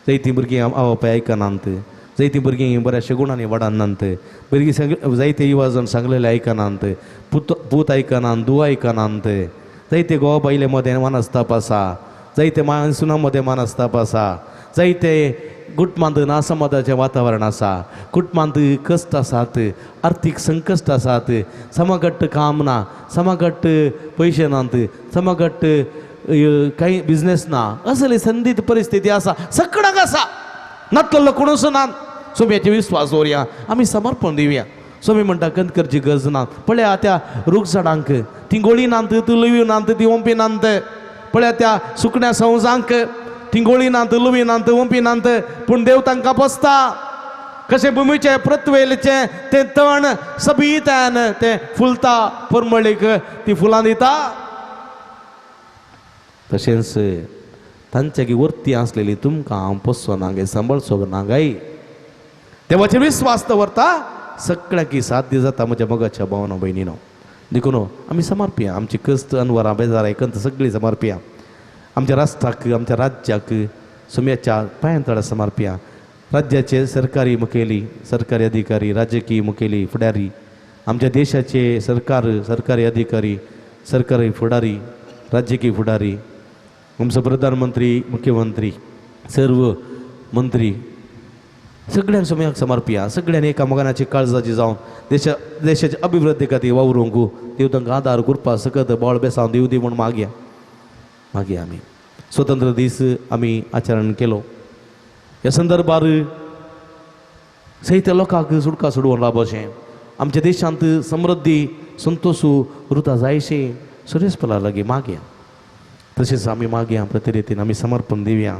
Speaker 3: जायतीं भुरगीं आवय बापाय आयकनात, जायतीं भुरगीं बऱ्याचशा गुणांनी वाडनात, भुरगीं जायते येवजण सांगलेले आयकनात, पूत आयकनात, धूव आयकनात, जायते घोव बायले मदें मनस्ताप आसा, जायते मानसुना मदें मनस्ताप आसा, जायते कुटुंबांत नासमादाचें वातावरण आसा, कुटुंबांत कश्ट आसात, आर्थीक संकश्ट आसात, समगट्ट काम ना, समगट्ट पयशे नात, समगट्ट कांय बिजनेस ना, असली संदिग्ध परिस्थिती आसा, सगळ्यांक आसा, नातलो कोणूच ना. सोम्याचे विस्वास दवरया, आमी समर्पण दिवया. सोमी म्हणटा कंत करची गरज ना. पळया त्या रूख झाडांक, ती गोळी नात, ती लुवी नात, ती ओंपी नात. पळया त्या सुकण्या संवसांक, ती गोळी नात, लुवी नात, ओंपी नात, पूण देव तांकां पोसता. कशें भुमीचें पृथ्वेलचें तें तण सबीतान तें फुलता, परमळीक ती फुलां दिता, तशेंच तांच्या वरती आसलेली तुमकां हांव पोसचो ना गे, सांबाळचो ना गाय. देवाचेर विस्वास दवरता सगळ्यांकी साध्य जाता म्हज्या मोगाच्या भावना भयणीनो. देखून आमी समर्पया आमची कस्त अनवरां बेजारां कंत सगळीं समर्पया. आमच्या राष्ट्राक, आमच्या राज्याक सुम्याच्या पांयांतळा समर्पया. राज्याचे सरकारी मुखेली, सरकारी अधिकारी, राजकीय मुखेली, फुडारी आमच्या देशाचे सरकार, सरकारी अधिकारी, सरकारी फुडारी, राजकीय फुडारी, आमचो प्रधानमंत्री, मुख्यमंत्री, सर्व मंत्री सगळ्यांक सोम्याक समर्पया. सगळ्यांनी एका मगनाची काळजाची जावन देशाच्या अभिवृद्धी खातीर वावरूंक देव तांकां आदार कृपा सकत बळ बेसांव दिव दी म्हूण मागया. मागीर आमी स्वतंत्र दीस आमी आचरण केलो. ह्या संदर्भार सहित लोकांक सुटका सोडोवन लाबोशें, आमच्या देशांत समृद्धी संतोषू रुता जायशें सुरेशपला लागीं मागया. तशेंच आमी मागया प्रतिरितीन आमी समर्पण दिवया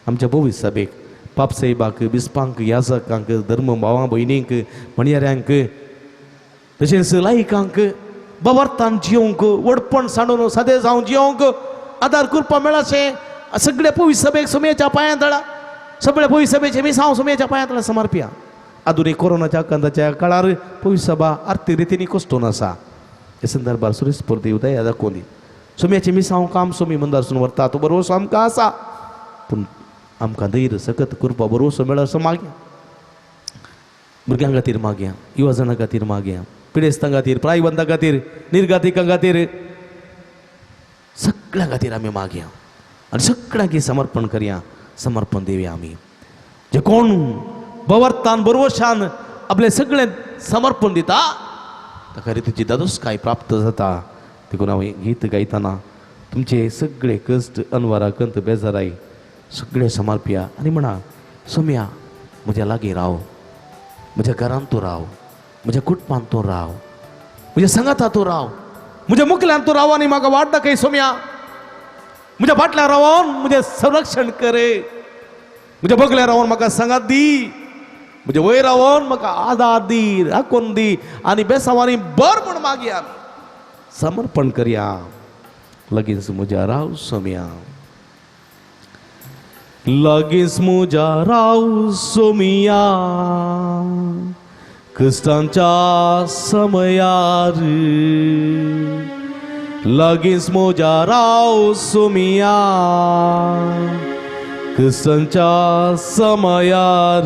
Speaker 3: आमच्या भोवीस सभेक, पापसाहेबाक, बिस्पांक, याजकांक, धर्म भावां भयणींक, म्हणयाऱ्यांक, तशेंच लायकांक बवर्तान जियोंक, व्हडपण सांडून सादें जावन जियोंक आदार कृपा मेळाशें सगळ्या पवित्र सभेक सुमयेच्या पांयां तळा, सगळ्या पवित्र सभेचे मिसांव सुमयेच्या पांयां तळा समर्पया. आधुनीक कोरोनाच्या आकांताच्या काळार पवित्र सभा आर्थीक रितीन कश्टून आसा. ह्या संदर्भार सुरेश परदेव दया दाखोवन दी. सुमयाचे मिसांव काम सुमी मंदारसून व्हरता तो बरोसो आमकां आसा, पूण आमकां धैर्य सकत कृपा बरोसो मेळ असो मागया. भुरग्यां खातीर मागया, युवा खातीर मागया, पिडेस्तां खातीर, प्रायवंतां खातीर, निर्गातिकां खातीर, सगळ्यां खातीर आमी मागया आनी सगळ्यांक समर्पण करया, समर्पण दिवया आमी. जे कोण बवर्तान बरवशान आपलें सगळें समर्पण दिता ताका रितीची दादोसकाय प्राप्त जाता. देखून हांव गीत गायतना तुमचे सगळे कश्ट, अनवरा, कंत, बेजाराय सगळे समर्पया आनी म्हणा, सोम्या म्हज्या लागीं राव, म्हज्या घरांत तूं राव, म्हज्या कुटुंबांत तूं राव, म्हज्या संगाता तूं राव, म्हज्या मुखल्यान तूं राव आनी म्हाका वाट दाखय सोम्या. म्हज्या फाटल्यान रावन म्हजें संरक्षण करे, म्हज्या बगल्या रावन म्हाका सांगात दी, म्हज्या वयर रावन म्हाका आदार दी, राखून दी आनी बेसांवांनी बर म्हूण मागया, समर्पण करया. लगीच म्हज्या राव सोम्या, लगीच म्हज्या राव सोमिया, क्रिस्तांच्या समयार लगीच म्हज्या राव सोमिया, क्रिस्तांच्या समयार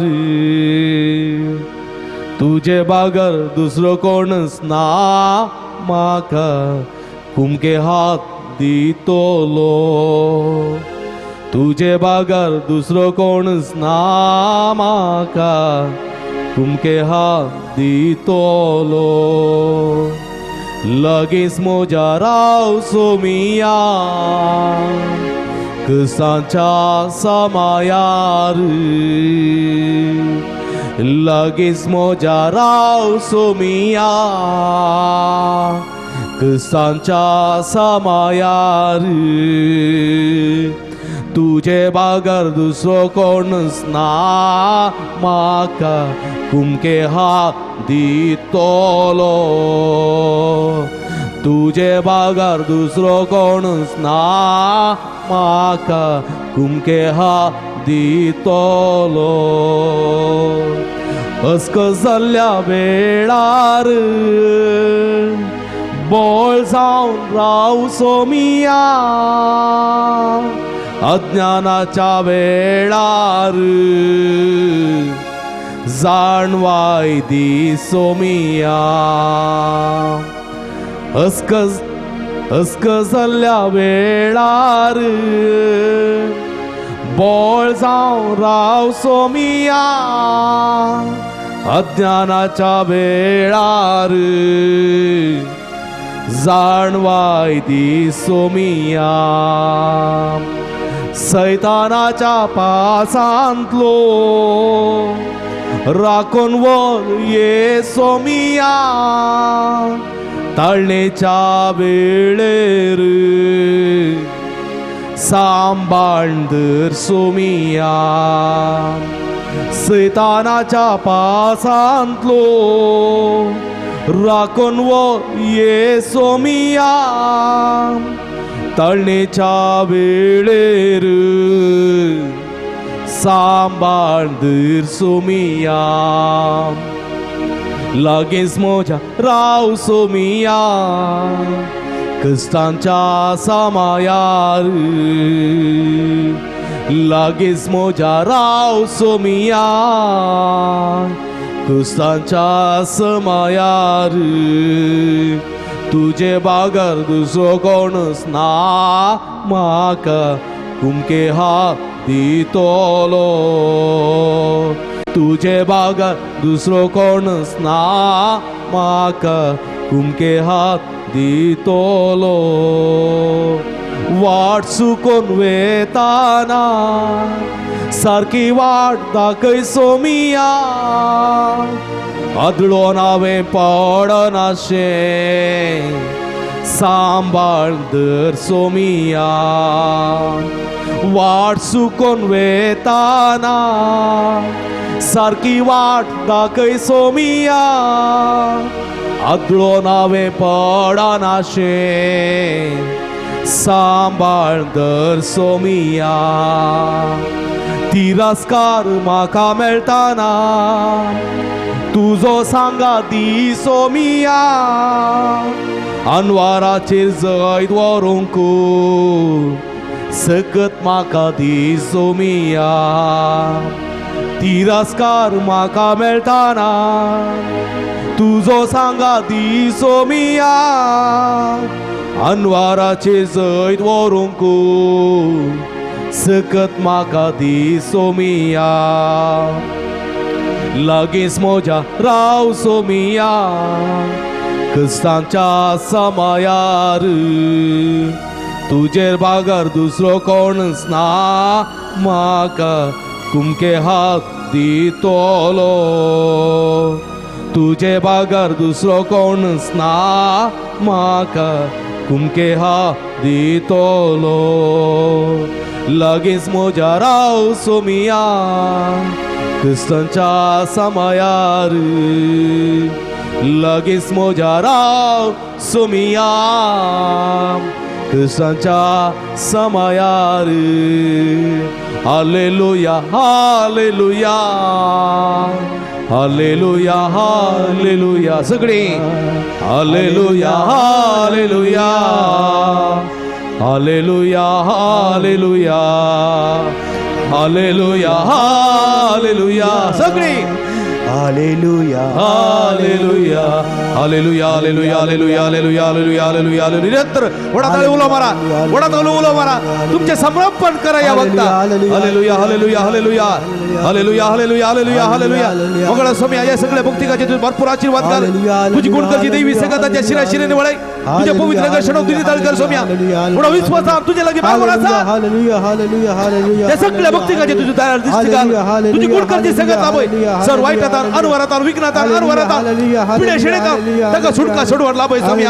Speaker 3: तुजे बागर दुसरो कोणच ना म्हाका, कुमके हात दितलो. तुजे बागर दुसरो कोणच ना म्हाका, कुमके हात दितलो. लगीच म्हज्या राव सोमिया, क्रिस्तांच्या समायार लगीच म्हज्या राव सोमिया, क्रिस्तांच्या समायार तुजे बागर दुसरो कोणच ना म्हाका, कुमके हात दितलो. तुजे बागर दुसरो कोणच ना म्हाका, कुमके हात दितलो. अस्क जाल्ल्या वेळार बोळ जावन राव सोमिया, अज्ञानाच्या वेळार जाणवाय दी सोमिया. अस्क जाल्ल्या वेळार बोळ जावन राव सोमिया, अज्ञानाच्या वेळार जाणवाय दी सोमिया. सैतानाच्या पासांतलो राखून वर ये सोमिया, ताळणेच्या वेळेर सांबाळ धर सोमिया. सैतानाच्या पासांतलो राखून वर ये सोमिया, तळणेच्या वेळेर सांबाळ धर सोमिया. लागींच म्हज्या राव सोमिया, क्रिस्तांच्या समायार लागींच म्हज्या राव सोमिया, क्रिस्तांच्या समायार तुजे बागर दुसरो कोणच ना म्हाका कुमके हात दितलो तुजे बागर दुसरो कोणच ना म्हाका कुमके हात दितलो वाट चुकोन वेताना सारकी वाट दाखय सोमिया आदळोन हांवें पडनाशें सांबाळ धर सोमिया वाट चुकोन वेताना सारकी वाट दाखय सोमिया आदळोन हांवें पडनाशें सांबाळ धर सोमिया तिरस्कार म्हाका मेळटाना तुजो सांगा दी सोमिया अनवाराचेर जैत व्हरूंक सकत म्हाका दी सोमिया तिरस्कार म्हाका मेळटाना तुजो सांगा दी सोमिया अनवाराचेर जैत व्हरूंक सकत म्हाका दी सोमिया लागींच म्हज्या राव सोमिया क्रिस्तांच्या समायार तुजेर बागर दुसरो कोणच ना म्हाका कुमके हात दितलो तुजे बागर दुसरो कोणच ना म्हाका कुमके हात दितलो लागींच म्हज्या राव सोमिया क्रिस्तांच्या समायार लागींच म्हज्या राव सोमिया क्रिस्तांच्या समायार hallelujah hallelujah hallelujah hallelujah सगळी hallelujah hallelujah hallelujah hallelujah hallelujah hallelujah सगळी
Speaker 2: hallelujah
Speaker 3: hallelujah hallelujah hallelujah hallelujah hallelujah hallelujah hallelujah hallelujah. निरंतर वडाताळे उलो मारा, वडाताळे उलो मारा, तुमचे समर्पण करा या वक्ता. Hallelujah hallelujah hallelujah hallelujah hallelujah hallelujah hallelujah. मंगळ स्वामी या सगळ्या भक्तिकाचे तुझे भरपूर आशीर्वाद घाल. तुझी गुणकरची देवी सगळ्या शिरा शिरेने वळाई तुझ्या पवित्र दर्शनावर तुझी ताळ कर स्वामी. थोडा विश्वास तुझ्या लगे मागून असा
Speaker 4: हालेलुया हालेलुया हालेलुया.
Speaker 3: त्या सगळ्या भक्तिकाचे तुझी तयार दिसते घाल. तुझी गुणकरची सगळ्यात लाभय सर वाईटात अनवरात विघ्नात अनवरात पिढ्या शेळेत ताका सुटका सोडवर लाभय स्वामी.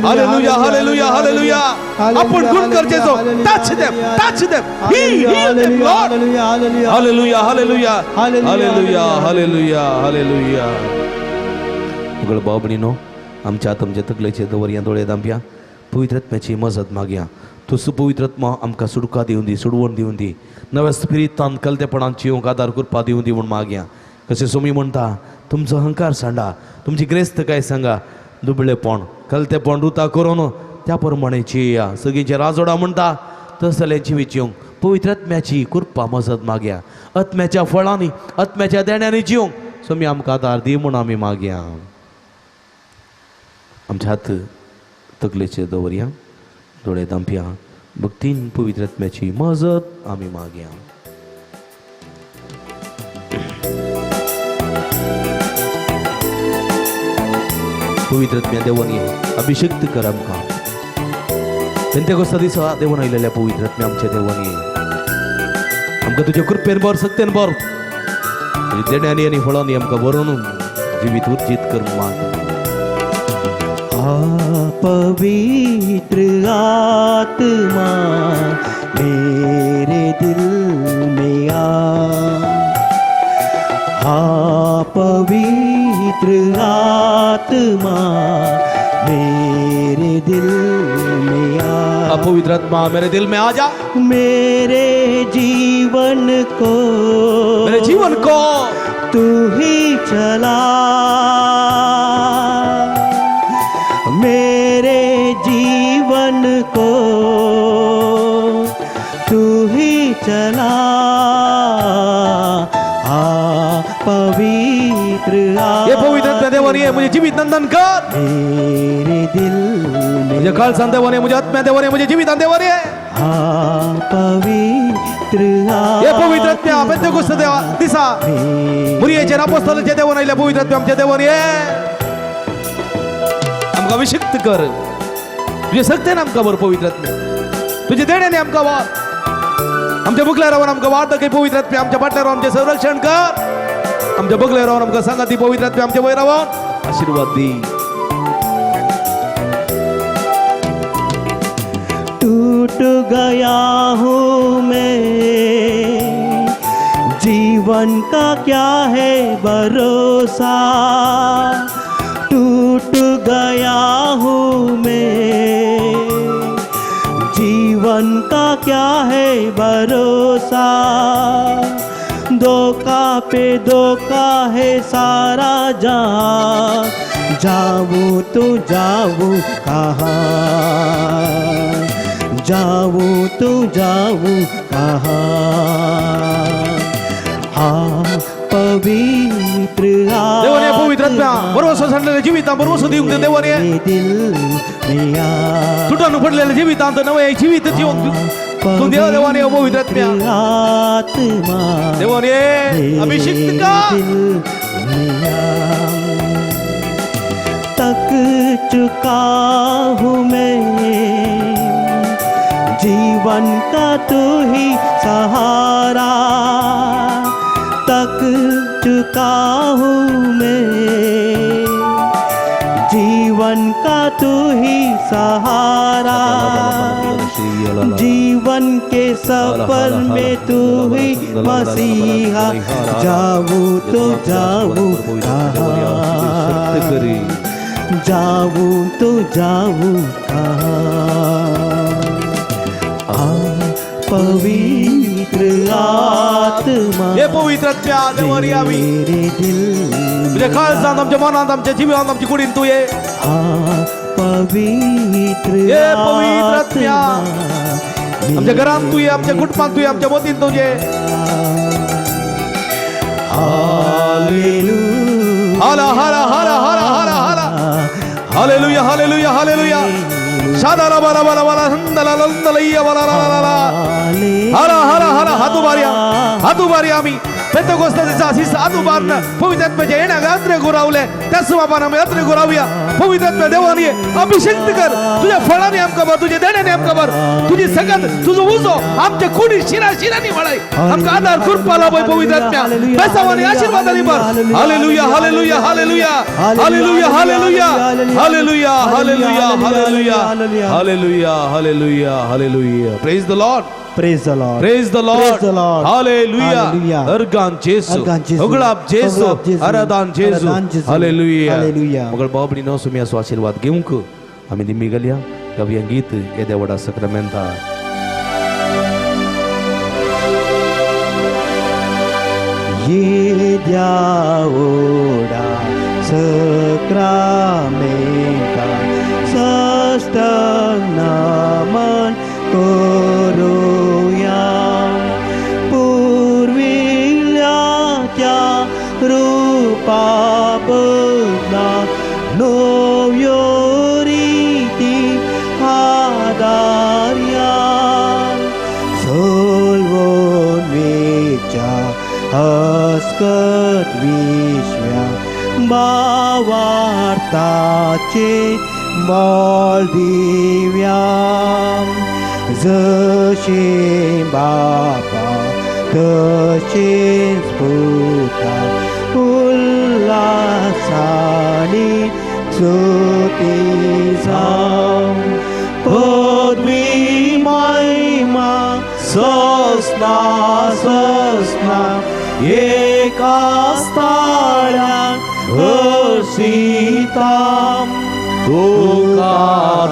Speaker 3: Hallelujah hallelujah hallelujah. आपण गुण करचेचो touch them, touch them, heal them Lord. Hallelujah hallelujah hallelujah hallelujah hallelujah. मगळ बाबणीनो आमच्या आमच्या तकलेचे दवरया दोळे दांपया पवित्र आत्म्याची मजत मागया. तूं सुपवित्र आत्मा आमकां सुटका दिवन दी, सोडवण दिवन दी, नव्या स्पिरितान कलतेपणान जिवंक आदार कृपा दिवन दी म्हूण मागया. कशें सोमी म्हणटा तुमचो अहंकार सांडा, तुमची ग्रेस्तकाय सांगा, दुबळेपण कलतेपण रुता करून त्या प्रमाणे जिया. सगळींचे राजोडा म्हणटा तसले जिवीत जिवंक पवित्र आत्म्याची कृपा मजत मागया. आत्म्याच्या फळांनी आत्म्याच्या देण्यांनी जिवंक सोमी आमकां आदार दी म्हूण आमी मागया. आमच्या हात तकलेचेर दवरया, दोळे दांपया, भक्तीन पवित्र आत्म्याची मजत आमी मागया. पवित्र आत्म्या देवानी अभिषेक्त कर आमकां. पेंतेकोस्ता दिसा देवान आयलेल्या पवित्र आत्म्या आमच्या देवानी आमकां तुज्या कृपेन भर, सत्तेन भर, तुज्या देण्यांनी आनी फळांनी आमकां भरून जिवीत उर्जीत कर माग.
Speaker 2: पवित्र आत्मा मेरे दिल में आ, हा पवित्र आत्मा मेरे दिल में आ,
Speaker 3: पवित्र आत्मा मेरे दिल में आ जा,
Speaker 2: मेरे जीवन को,
Speaker 3: मेरे जीवन को
Speaker 2: तू ही चला, मेरे जीवन को तू ही चला, आ पवित्र
Speaker 3: देवान ये, म्हजें जिवीत नंदन कर.
Speaker 2: मेरे दिल में
Speaker 3: म्हज्या काळजान देवान ये, म्हज्या आत्म्या देवान ये, म्हज्या जिवितान देवान ये.
Speaker 2: आ पवित्र
Speaker 3: हे पवित्र आत्म्या पेंतेकोस्त देवा दिसा मुरयेचेर आपोस्तलाचे देवान आयिल्ल्या पवित्र आत्म्या आमच्या देवान ये, आमकां अभिषिक्त कर. तुजे सक्तेन आमकां वर पवित्र आत्म्या, तुजे देण्याने आमकां वार, आमच्या मुखल्या रावन आमकां वाट दाखय पवित्र आत्म्या, आमच्या फाटल्या रावन आमचें संरक्षण कर, आमच्या बगल्या रावन आमकां सांगा ती पवित्र आत्म्या, आमच्या वयर रावन आशिर्वाद दी.
Speaker 2: टूट गया हूँ मैं, जीवन का क्या है भरोसा. टूट गया हूँ मैं, जीवन का क्या है भरोसा. धोखा पे धोखा है सारा जहाँ, जाऊँ तो जाऊँ कहाँ, जाऊँ तो जाऊँ कहाँ. आ पवित्र
Speaker 3: देवान ये पवित्र आत्म्या, बरोबर सांडलेल्या जिवितां बरोबर दिवंक दे देवान ये.
Speaker 2: मेरे दिल में आ
Speaker 3: तुटून पडलेल्या जिवितांत नवें जिवीत जिवंक तूं देव देवान ये पवित्र आत्म्या.
Speaker 2: आत्मा
Speaker 3: देवान ये, अभिषिक्त कर.
Speaker 2: दिल में आ. तक चुका हूँ मैं, जीवन का तू ही सहारा. तक चुका हूँ मैं, जीवन का तू ही सहारा. जीवन के सफर में तू ही मसीहा, जाऊँ तो जाऊँ कहाँ, जाऊँ तो जाऊँ कहाँ. आ पवित्र आत्मा
Speaker 3: हे पवित्र आत्म्या देवान यावी
Speaker 2: मेरे दिल
Speaker 3: तुझ्या काळजांत, आमच्या मनांत, आमच्या जिवांत, आमच्या कुडीन तूं ये.
Speaker 2: आ पवित्र
Speaker 3: हे पवित्र आत्म्या,
Speaker 2: आत्मा
Speaker 3: आमच्या घरांत तूं ये, आमच्या कुटुंबांत तूं ये, आमच्या मतीन तूं ये.
Speaker 2: हालेलुया
Speaker 3: हाला हाला हाला हाला हाला हाला. Hallelujah hallelujah hallelujah. शादाला बाला बाला बाला हंदला लंदलैया बाला ला ला ला. हाला हाला हाला. हात उबारया, हात उबारया आमी. पेंतेकोस्ताचा आसीस हात उबारन पवित्र आत्म्याच्या येण्याक यात्रे गुरावले त्याच बाबान आमी यात्रे गुरावया. पवित्र आत्म्या देवान ये, अभिषेक कर. तुझ्या फळांनी आमकां भर, तुझ्या देण्याने आमकां भर, तुझी सगत तुझो उजो आमच्या कुडी शिरा शिरांनी वळाय. आमकां आधार कृपा लाभय पवित्र आत्म्या, बेसावानी आशीर्वादांनी भर. Hallelujah hallelujah hallelujah hallelujah hallelujah hallelujah hallelujah hallelujah hallelujah hallelujah hallelujah. Praise the Lord.
Speaker 2: Praise the Lord.
Speaker 3: Praise the Lord.
Speaker 2: Praise the Lord.
Speaker 3: Hallelujah.
Speaker 2: Hallelujah.
Speaker 3: अर्गान जेसू.
Speaker 2: अर्गान जेसू.
Speaker 3: होगळाप जेसू.
Speaker 2: होगळाप जेसू.
Speaker 3: आराधान जेसू.
Speaker 2: आराधान जेसू.
Speaker 3: हालेलुया.
Speaker 2: हालेलुया.
Speaker 3: मगळ बाबडी नो सुमी आशीर्वाद घेवंक आमी निम्मी गेल्या गावया गीत येद्या व्हडा सक्रामेंता.
Speaker 2: येद्या ओडा सक्रामेंता साष्टांग नमन करूया. पुर्विल्ल्या त्या रूपा बदला नव्यो रीती आदार्या. सोलवून वेच्या हस्कत विश्व्या भावार्थाचे बळ दिव्या. जशें बापा तशेंच पुता उल्हासानी स्तुती जावं. पदवी महिमा सस्ना सस्ना एका स्थाळ्यान हर्षितां.
Speaker 3: तुका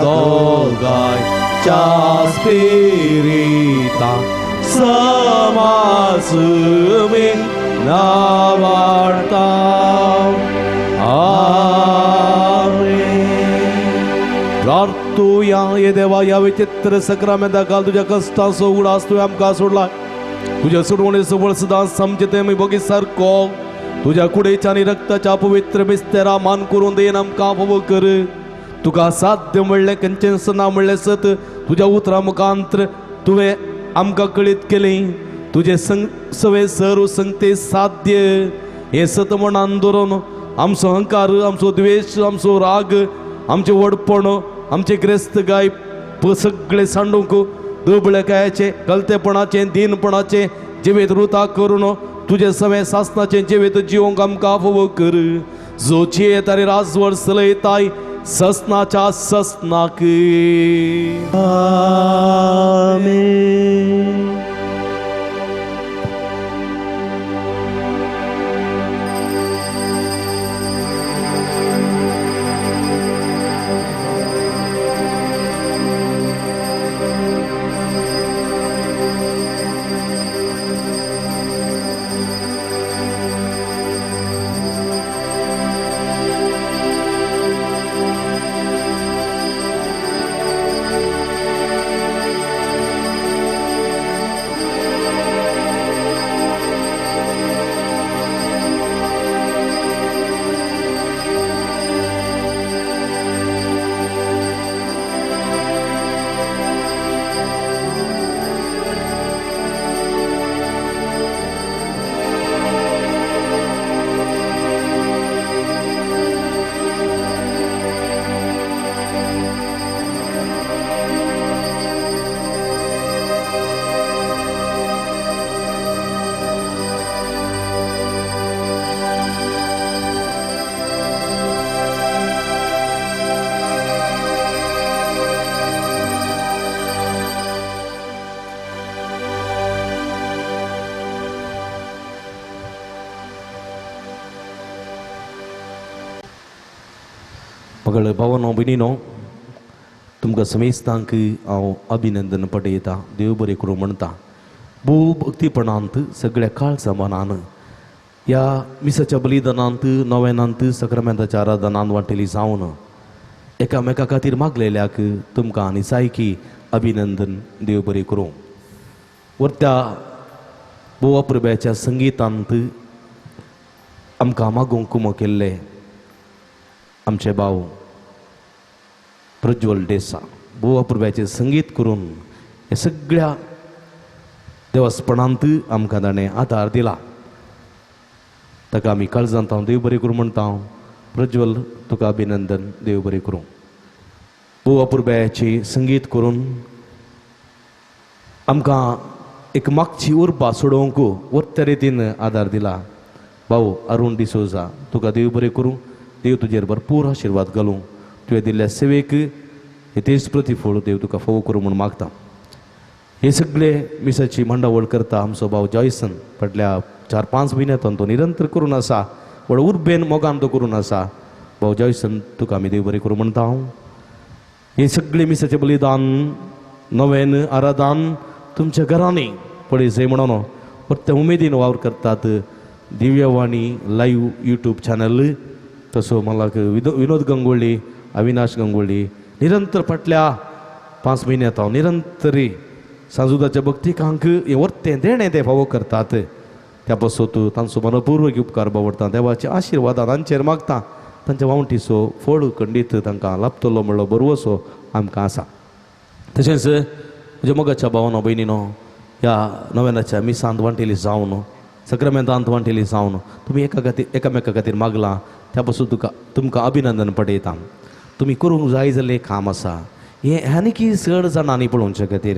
Speaker 3: दोगांयच्या स्पिरिता समाज मी नावाडता. आमेन. प्रार्थुया. ये देवा, ह्या विचित्र सक्रामेंता काल तुज्या कश्टांचो उगडास तुवें आमकां सोडला. तुज्या सोडवणेचो बळ सदांच आमचे ते आमी बगी सारको तुज्या कुडेच्या आनी रक्ताच्या पवित्र मिस्तेरा मान करून देन आमकां फावो कर. तुका साध्य म्हणलें खंयचेंच ना म्हणलें सत तुज्या उतरां मुखांत्र तुवें आमकां कळीत केलें. तुजें संग सवे सर्व संगते साध्य हें सत म्हणान धरून आमचो अहंकार, आमचो द्वेश, आमचो राग, आमचें व्हडपण, आमचें ग्रेस्त गाय सगळें सांडूंक दुबळेकायेचें, गलतेपणाचें, दीनपणाचें जिवीत रुता करून तुजें सवें सासनाचें जिवीत जिवंक आमकां फावो कर. जो जियेत आनी राजवट चलयताय ससनाच्या ससनाक.
Speaker 2: आमेन.
Speaker 3: मगळ भावनो भयणीनो, तुमकां समेस्तांक हांव अभिनंदन पटयता, देव बरें करूं म्हणटा. भोव भक्तीपणांत सगळ्या काळजा मनान ह्या मिसाच्या बलिदानांत, नव्यानांत, सक्रामेंताच्या आराधनांत वांटेली जावन एकामेका खातीर मागलेल्याक तुमकां आनी सायकी अभिनंदन, देव बरें करूं. वरत्या भोव अप्रब्याच्या संगितांत आमकां मागूंक कुमो केल्ले आमचे भाव प्रज्वल डेसा भोव अपुरबायेचें संगीत करून हे सगळ्या देवस्पणांत आमकां ताणें आदार दिला. ताका आमी काळजांत हांव देव बरें करूं म्हणटा. प्रज्वल, तुका अभिनंदन, देव बरें करूं. भोव अपुरबायेचें संगीत करून आमकां एक मागची उर्बा सोडोवंक वरत्या रितीन आदार दिला. भाऊ अरुण डिसोजा, तुका देव बरें करूं. देव तुजेर भरपूर आशिर्वाद घालूं. तुवें दिल्ल्या सेवेक हे तेच प्रतिफळ देव तुका फावो करूं म्हूण मागता. हे सगळे मिसाची मांडावळ करता आमचो भाव जॉयसन. फाटल्या 4-5 म्हयन्यांतून तो निरंतर करून आसा, व्हड उर्बेन मोगान तो करून आसा. भाव जॉयसन, तुका आमी देव बरें करूं म्हणटा. हांव हे सगळे मिसाचें बलिदान, नवेन आराधन तुमच्या घरांनी पळय जाय म्हणून परते उमेदीन वावर करतात. दिव्यवाणी लायव्ह यूट्यूब चॅनल, तसो मला विनोद गंगोळी, अविनाश गंगोळी निरंतर फाटल्या 5 म्हयन्यांत हांव निरंतरी सांजुदाच्या भक्तिकांक हें वर्तें देणें ते फावो करतात. त्या पासत तांचो मनपूर्वक उपकार बावडटा. देवाच्या आशिर्वादान तांचेर मागता. तांच्या वावटीचो फळ खंडीत तांकां लाभतलो म्हणलो बरवसो आमकां आसा. तशेंच म्हज्या मोगाच्या भावानो भयणीनो, ह्या नव्यानाच्या मिसांत वांटेली जावन, सक्रामेंतांत वांटेली जावन तुमी एका खातीर एकामेका खातीर मागलां, त्या पासून तुका तुमकां अभिनंदन पटयता. तुमी करूंक जाय जाल्लें काम आसा हें आनीकी चड जाणांनी पळोवचे खातीर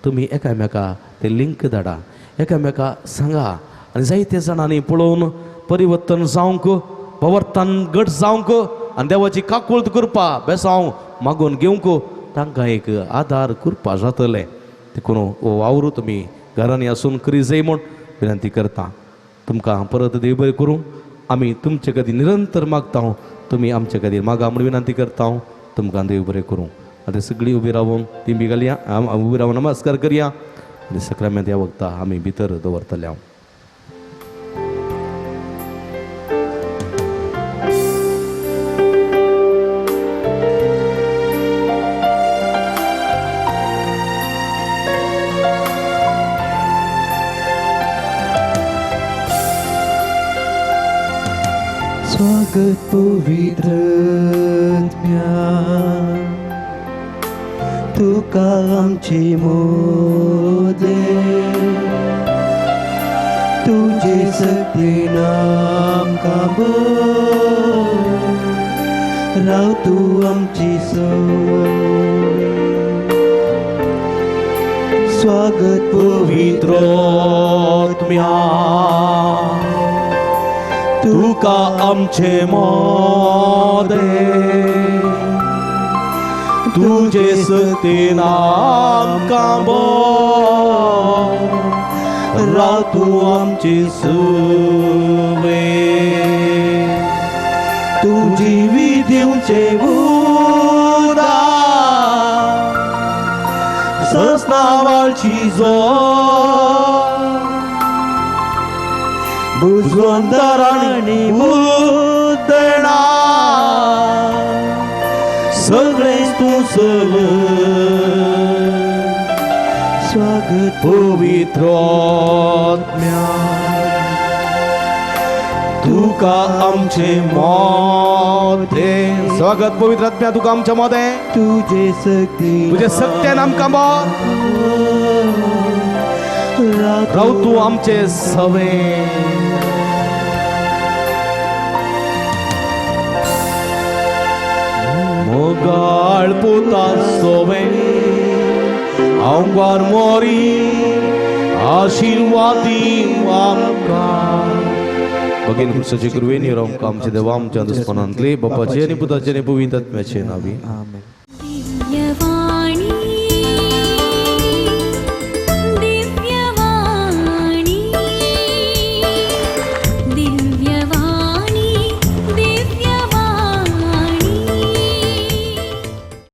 Speaker 3: तुमी एकामेका ते लिंक धाडा, एकामेका सांगा आनी जायते जाणांनी पळोवन परिवर्तन जावंक, प्रवर्तन घट जावंक आनी देवाची काकूळत करपा बेसांव मागून घेवंक तांकां एक आदार करपा जातलें. देखून हो वावर तुमी घरांनी आसून करी जाय म्हूण विनंती करता. तुमकां परत देव बरें करूं. आमी तुमचे खातीर निरंतर मागता, तुमी आमचे खातीर मागा म्हूण विनंती करता. तुमकां देव बरें करूं. आतां सगळीं उबी रावून तिंबी घालया, उबी रावून नमस्कार करया आनी सक्रामेंत ह्या वखदा आमी भितर दवरतले. हांव
Speaker 2: स्वागत पवित्र आत्म्या तुका आमचे मोदे तुजे सक्तीन आमकां भर राव तूं आमची सोय स्वागत
Speaker 3: पवित्र आत्म्या तुका आमचे मोदे तुजे सक्तीन आमकां भर राव तूं आमची सुवे
Speaker 2: तुजी दिवचे उदा
Speaker 3: सस्नावाळची जो
Speaker 2: बुजवंतराणी
Speaker 3: उदणा सगळेच तूं चल
Speaker 2: स्वागत
Speaker 3: पवित्र आत्म्या तुका आमचे मोदे स्वागत पवित्र आत्म्या तुका आमच्या मोदे
Speaker 2: तुजे सक्ती
Speaker 3: तुझे सत्यान आमकां भर राव तूं आमचे सवे मोगाळ पुता सोवे आंगार मोरी आशीर्वादी आमकां भगिनी क्रिस्ताचे कृपेन आमकां आमचे देवा आमच्या दुस्मानांतले बापाचे आनी पुताचे आनी पवित्र आत्म्याचे नावी.
Speaker 2: आमेन.
Speaker 1: दिव्यवाणी.